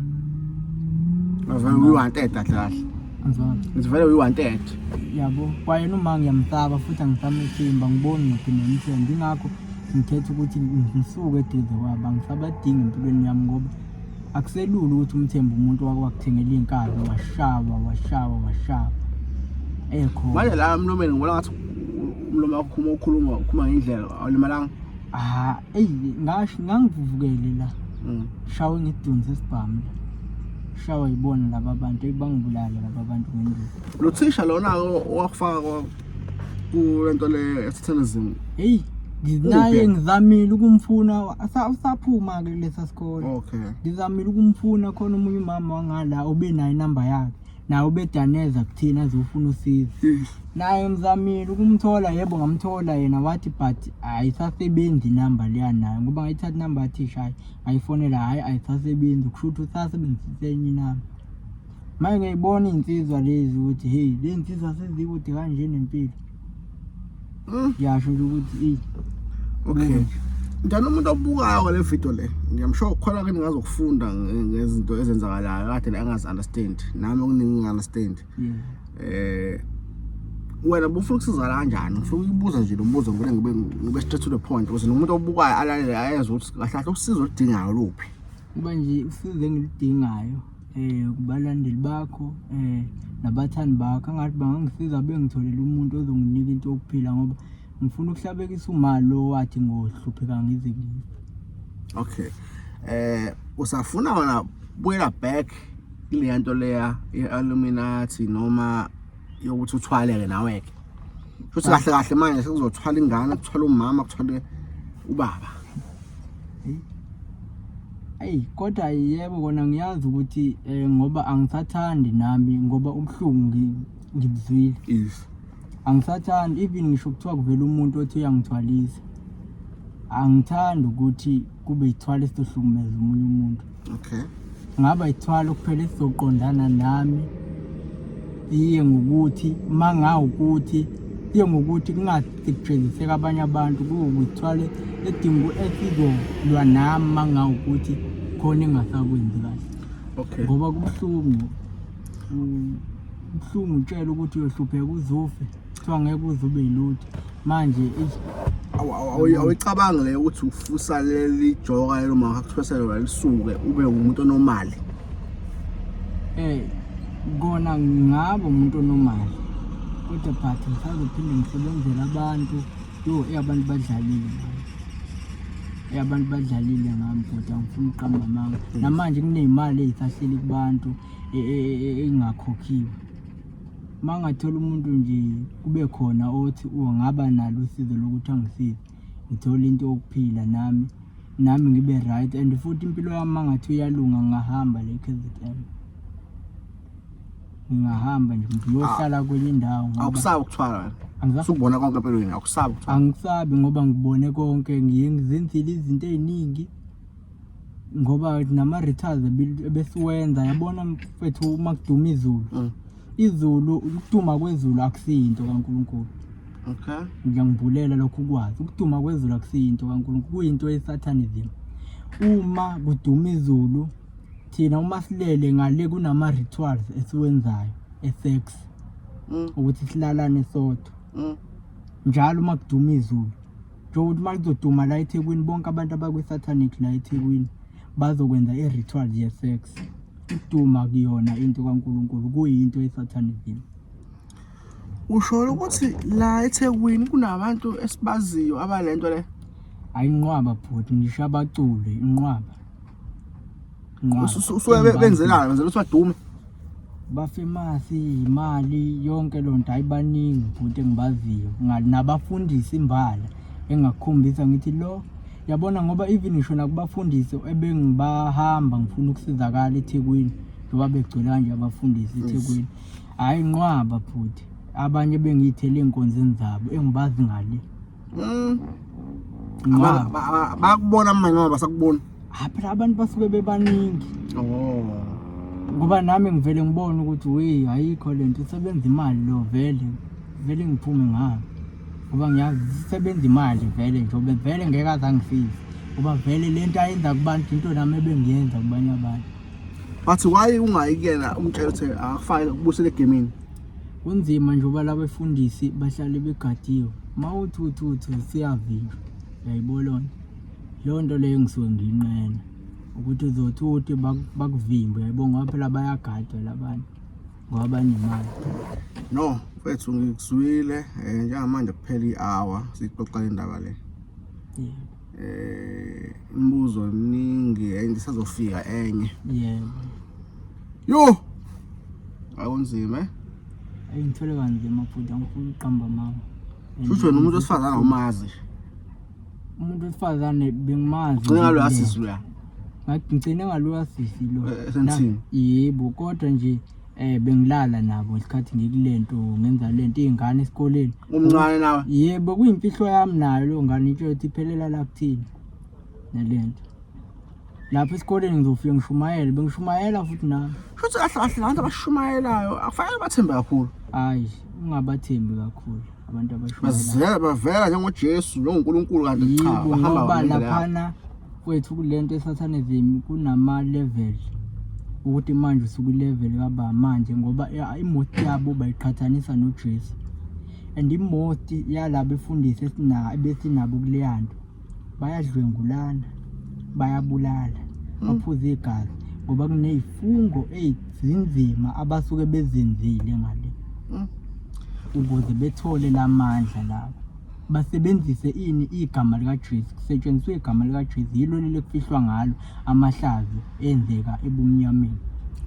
Ngavele uyi-wanted kahle kahle. Angizwanga. Ngithi vele uyi-wanted. Yabo, kwayena uma ngiyamsaba futhi angisamethembi, angiboni ngophinde ngimthembe. Ingakho ngikhetha ukuthi ngisuke eduze kwabo, angisabadingi empilweni yami ngoba akuselula ukuthi umthembe umuntu wake wakuthengela iy'nkabi washawa washawa washawa ekhona. Manje la emlomeni ngibona ngathi umlomo wakho uma ukhuluma ukhuluma ngendlela awulimalanga. Ah, eyi ngasho ngangivuvukele la. Shawe ngidunse isibhamu la. Shawe yibona laba bantu ekubangibulala laba bantu ngenduku. Lo thisha lona owakufaka kulento le satanism. Hey, nginaye ngizamile ukumfuna usaphuma ke kulesa sikole. Okay. Ngizamile ukumfuna khona omunye umama wangala obenayo inamba yakhe. Naye ubedaneza kuthina azofuna usizo. Naye ngizamile ukumthola yebo ngamthola yena wathi but ayisasebenzi inamba leya nayo ngoba ngayithatha inamba yathisha hayi ngayifonela hhayi ayisasebenzi kusho ukuthi usasebenzisa enye inamba. Manje ngiyayibona iy'nsizwa lezi ukuthi hey le nsizwa sezikude kanje nempilo. Ngiyasho nje ukuthi eyi. Okay. Njalo umuntu obukayo le video le ngiyamsho khona ke ningazokufunda ngezinto ezenzakalayo kade angazi understand nami okuningi ngi understand. Eh wena bufuna ukusizakala kanjani? Ngifuna ukubuza nje lo mbuzo ngivele ngibe straight to the point ukuze nomuntu obukayo alalele ayezwe ukuthi kahle kahle usizo oludingayo luphi. Kuba nje usizo engiludingayo kubalandeli bakho nabathandi bakho angathi bangangisiza bengitholele umuntu ozonginika into yokuphila ngoba ngifuna ukuhlabekisa uma lo wathi ngohlupheka ngize ngife. Okay. Usafuna wena buyela back kuleya nto leya ye-Illuminati noma yokuthi uthwaleke nawe ke? Futhi kahle kahle manje sekuzothwala ingane, kuthwala umama, kuthwale ubaba. Eyi kodwa yebo kona ngiyazi ukuthi ngoba angisathandi nami ngoba ubuhlungu ngibuzwile. Yes. Angisathandi even ngisho kuthiwa kuvela umuntu othi uyangithwalisa. Angithandi ukuthi kube yithwalo esizohlukumeza omunye umuntu. Okay. Ngaba yithwalo kuphela esizoqondana nami. Iye ngokuthi mangawukuthi iye ngokuthi kungasetshenziseka abanye abantu kuwukuthwale edinga esizolwa nami mangawukuthi khona engasakwenzi kahle. Okay. Ngoba kubuhlungu. Kubuhlungu utshela ukuthi uyohlupheka uzufe. Kuthiwa ngeke uze ube yilutho. Manje eish Awuyicabangi leyo ukuthi ufusa leli joka lelo mama akuthwesele lona lisuke ube umuntu onomali. Kona ngingaba umuntu onomali kodwa but ngisazophinde ngisebenzele abantu. Yo, abantu badlalile ngami. Abantu badlalile ngami bhuti, angifuni ukuqamba amanga. Namanje kuney'mali ey'sahleli kubantu ey'ngakhokhiwe. Uma ngathola umuntu nje kube khona othi ungaba nalo usizo lokuthi angisize ngithole into yokuphila nami nami ngibe right and futhi impilo yami uma ngathi uyalunga ngingahamba le KZN. Ngingahamba nje ngiyohlala kwenye indawo ngoba Awukusabi ukuthwala wena. Usukubona konke empilweni awukusabi ukuthwala. Angisabi ngoba ngibone konke ngiye ngizenzile izinto ey'ningi ngoba nama-rituals ebesiwenza yabona mfethu uma kuduma izulu. Izulu ukuduma kwezulu akusiyinto kaNkulunkulu. Okay. Ngiyangibhulela lokho ukwazi. Ukuduma kwezulu akusiyinto kaNkulunkulu, kuyinto ye-satanism. Uma kuduma izulu thina uma silele ngale kunama-rituals esiwenzayo e-sex ukuthi silalane sodwa. Njalo uma kuduma izulu njengokuthi uma lizoduma la eThekwini bonke abantu abakwi-satanic la eThekwini bazokwenza i-ritual ye-sex. Ukuduma kuyona into kaNkulunkulu kuyinto ye-satanism. Usho ukuthi la eThekwini kunabantu esibaziyo abalento le? Hayi inqwaba bhuti, ngisho abaculi inqwaba. Inqwaba. Usuke benzelana, benzela ukuthi badume. Bafemasi imali yonke loo nto, hayi baningi bhuti engibaziyo nabafundisi imbala engakukhombisa ngithi lo yabona ngoba even ngisho nakubafundisi ebengibahamba ngifuna ukusizakala eThekwini njengoba begcwele kanje abafundisi eThekwini. Hhayi inqwaba bhuti, abanye bengiyithele ey'nkonzweni zabo engibazi ngale. Inqwaba. Bayakubona manje noma basakuboni? Ha phela abantu basuke bebaningi. Oh. Ngoba nami ngivele ngibone ukuthi wey ayikho lento isebenza imali lo vele vele ngiphume ngayo. Ngoba ngiyazi isebenza imali vele njengoba vele ngeke aze angisize. Ngoba vele lento ayenza kubantu into nami ebengiyenza kubanye abantu. But why ungayi kuyena umtshela ukuthi akufake ukubusela egemini? Kunzima njengoba labefundisi bahlale begadiwe. Uma uthi uthi uthi siyavinjwa. Uyayibona loo nto? Leyo nto leyo ngisuke ngiyinqena ukuthi uzothi uthi bakuvimbe uyayibona ngoba phela bayagadwa labantu ngoba banemali. No, mfethu ngikuzwile njengamanje kuphela i-hour sixoxa le ndaba le. Yebo. Imibuzo eminingi and isazofika enye. Yebo. Yo! Akunzima eh? Ayi ngithole kanzima futhi angifuni ukuqamba amanga. Shuthi wena umuntu wesifazane awumazi. Umuntu wesifazane bengimazi. Ugcine ngaloya sisi loya. Ngathi ngigcine ngaloya sisi lo. Esentini. Yebo, kodwa nje bengilala nabo ngesikhathi ngikulento ngenza lento iy'ngane esikoleni. Umncane nawe? Yebo, kuyimfihlo yami nayo leyo ngane itsho ukuthi iphelela la kuthini nalento. Lapho esikoleni ngizofika ngishumayele, bengishumayela futhi nami. Shuthi kahle kahle labantu abashumayelayo akufanele bathembe kakhulu. Hayi, ungabathembi kakhulu abantu abashumayelayo. Bazela bavela njengoJesu njengoNkulunkulu kanti cha Yebo, bahamba ngoba ngendlela yabo. laphana kwethu kulento esathanism kunama-level ukuthi manje usuku-level kaba manje ngoba imosti yabo bayiqhathanisa noJesu and imosti yalaba efundisi ebesinabo kuleya nto bayadlwengulana, bayabulala, baphuza igazi ngoba kunezifungo ezinzima abasuke bezenzile ngale ukuze bethole lamandla lawa. Basebenzise ini igama likaJesu, kusetshenziswe igama likaJesu, yilo leli ekufihlwa ngalo amahlazo enzeka ebumnyameni.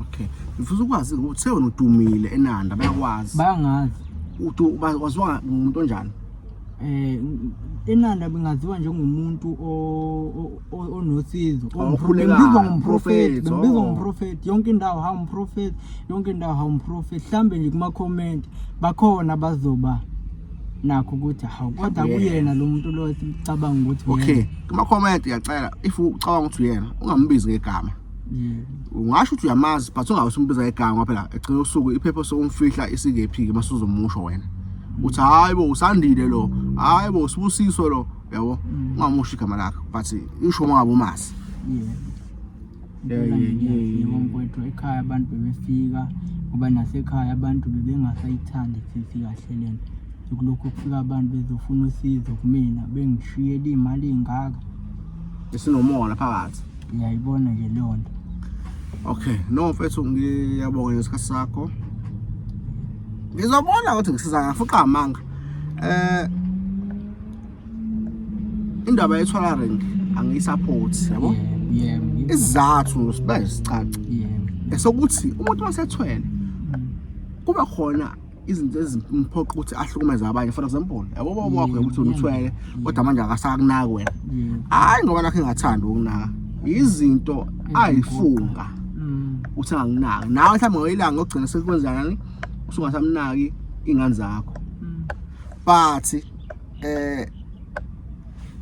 Okay. Ngifisa ukwazi ukuthi wena udumile eNanda bayakwazi. Bayangazi. Uthi waziwa ngumuntu onjani? eNanda bengaziwa njengomuntu onosizo. Okhulekayo, Bengibizwa ngomprofeti, prophet, bengibizwa oh. ngomprofeti yonke indawo, hawu umprofeti, yonke indawo hawu umprofeti. Mhlambe nje kuma comment bakhona bazoba nakho ukuthi hawu kodwa Uyena. kuyena lo muntu lo esicabanga ukuthi uyena. Okay, kuma comment ngiyacela if ucabanga ukuthi uyena ungambizi ngegama. Yebo. Ungasho ukuthi uyamazi but ungabe usumbiza ngegama ngoba phela egcina usuku iphepha sokumfihla isingephi-ke mase uzomusho wena. Uthi hayi bo usandile lo, hayi bo usibusiso lo, yabo. Ungamusho igama lakhe but isho uma ngabe umazi. Yebo. Yeah, Impela yeah, nje yeah, ngiyafika yeah. mfowethu ekhaya abantu bebefika ngoba nasekhaya abantu bebengasayithandi sisi kahle lento. Kulokhu kufika abantu bezofuna usizo kumina bengishiyela iy'mali ey'ngaka. Isinomona phakathi. Ngiyayibona nje leyo nto. Okay, no mfethu ngiyabonga ngesikhathi sakho. Ngizobona ukuthi ngisiza ngafuqa amanga. Indaba yethwala ring angiyisupport, yabo? Yebo, yebo. Isizathu sibe sicace. Yebo. Esokuthi umuntu wasethwele kuba khona izinto ezimphoqa ukuthi ahlukumeze abanye, for example, yabo baba wakho ukuthi uthwele kodwa manje akasakunaki wena. Yebo. Hayi ngoba nakho engathandi ukunaka. Izinto ayifunga uthi anginaki. Nawe mhlawumbe ngoyilanga ogcina sekwenza nani usungasamnaki ingane zakho. But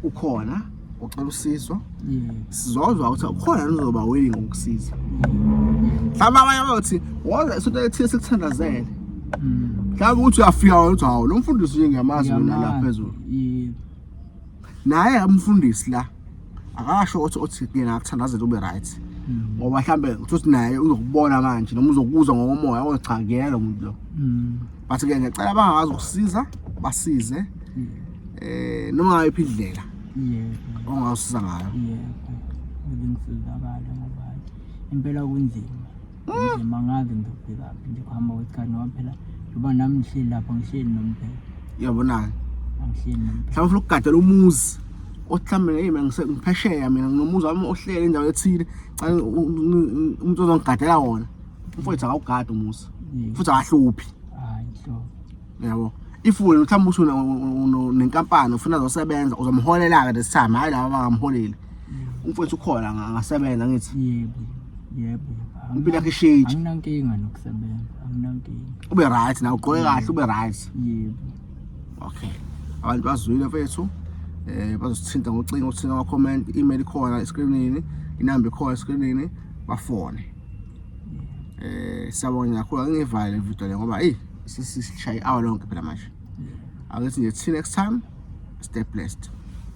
ukhona ucela usizo. Yebo. Sizozwa ukuthi ukhona yini ozoba willing ukukusiza. Mhlawumbe abanye bayothi woza isonto elithile sikuthandazele. Mhlawumbe uthi uyafika wena uthi hawu lo mfundisi nje ngiyamazi mina la phezulu. Yebo. Naye umfundisi la akasho ukuthi othi yena akuthandazele ube right. Ngoba mhlambe uthi naye uzokubona manje noma uzokuzwa ngokomoya oh cha kuyena lo muntu lo. But ke ngiyacela abangakwazi ukusiza basize noma ngayiphi indlela Yebo. ongawusiza ngayo. Yebo. Ngisizakala ngoba impela kunzima. Kunzima ngazi ngizofika phi nje kuhamba kwesikhathi ngoba phela njengoba nami ngihleli lapha ngihleli nomphela. Uyabona-ke. Angihleli nomphela. Mhlawumbe ufuna ukugadela umuzi othi mhlawumbe hey mina ngiphesheya mina nginomuzi wami ohlele endaweni ethile, cela umuntu ozongigadela wona. Umfowethu akawugadi umuzi. Yebo. Futhi akahluphi. Hayi nhlobo. Yabo. If wena mhlawumbe uthi unenkampani ufuna azosebenza uzomholela-ke this time, hhayi laba abangamholeli. Umfowethu ukhona angasebenza ngithi. Yebo. Yebo. Yebo. Impilo yakhe ishintshe. Anginankinga nokusebenza, anginankinga. Ube right nawe ugqoke kahle ube right. Yebo. Okay. Abantu bazwile mfethu. Bazosithinta ngocingo, uthinta ama comment, email ikhona escreenini, inamba ikhona escreenini, bafone. Siyabonga kakhulu, angivale le video le ngoba hey sisishaye hour lonke phela manje. Angithi nje see next time. Stay blessed.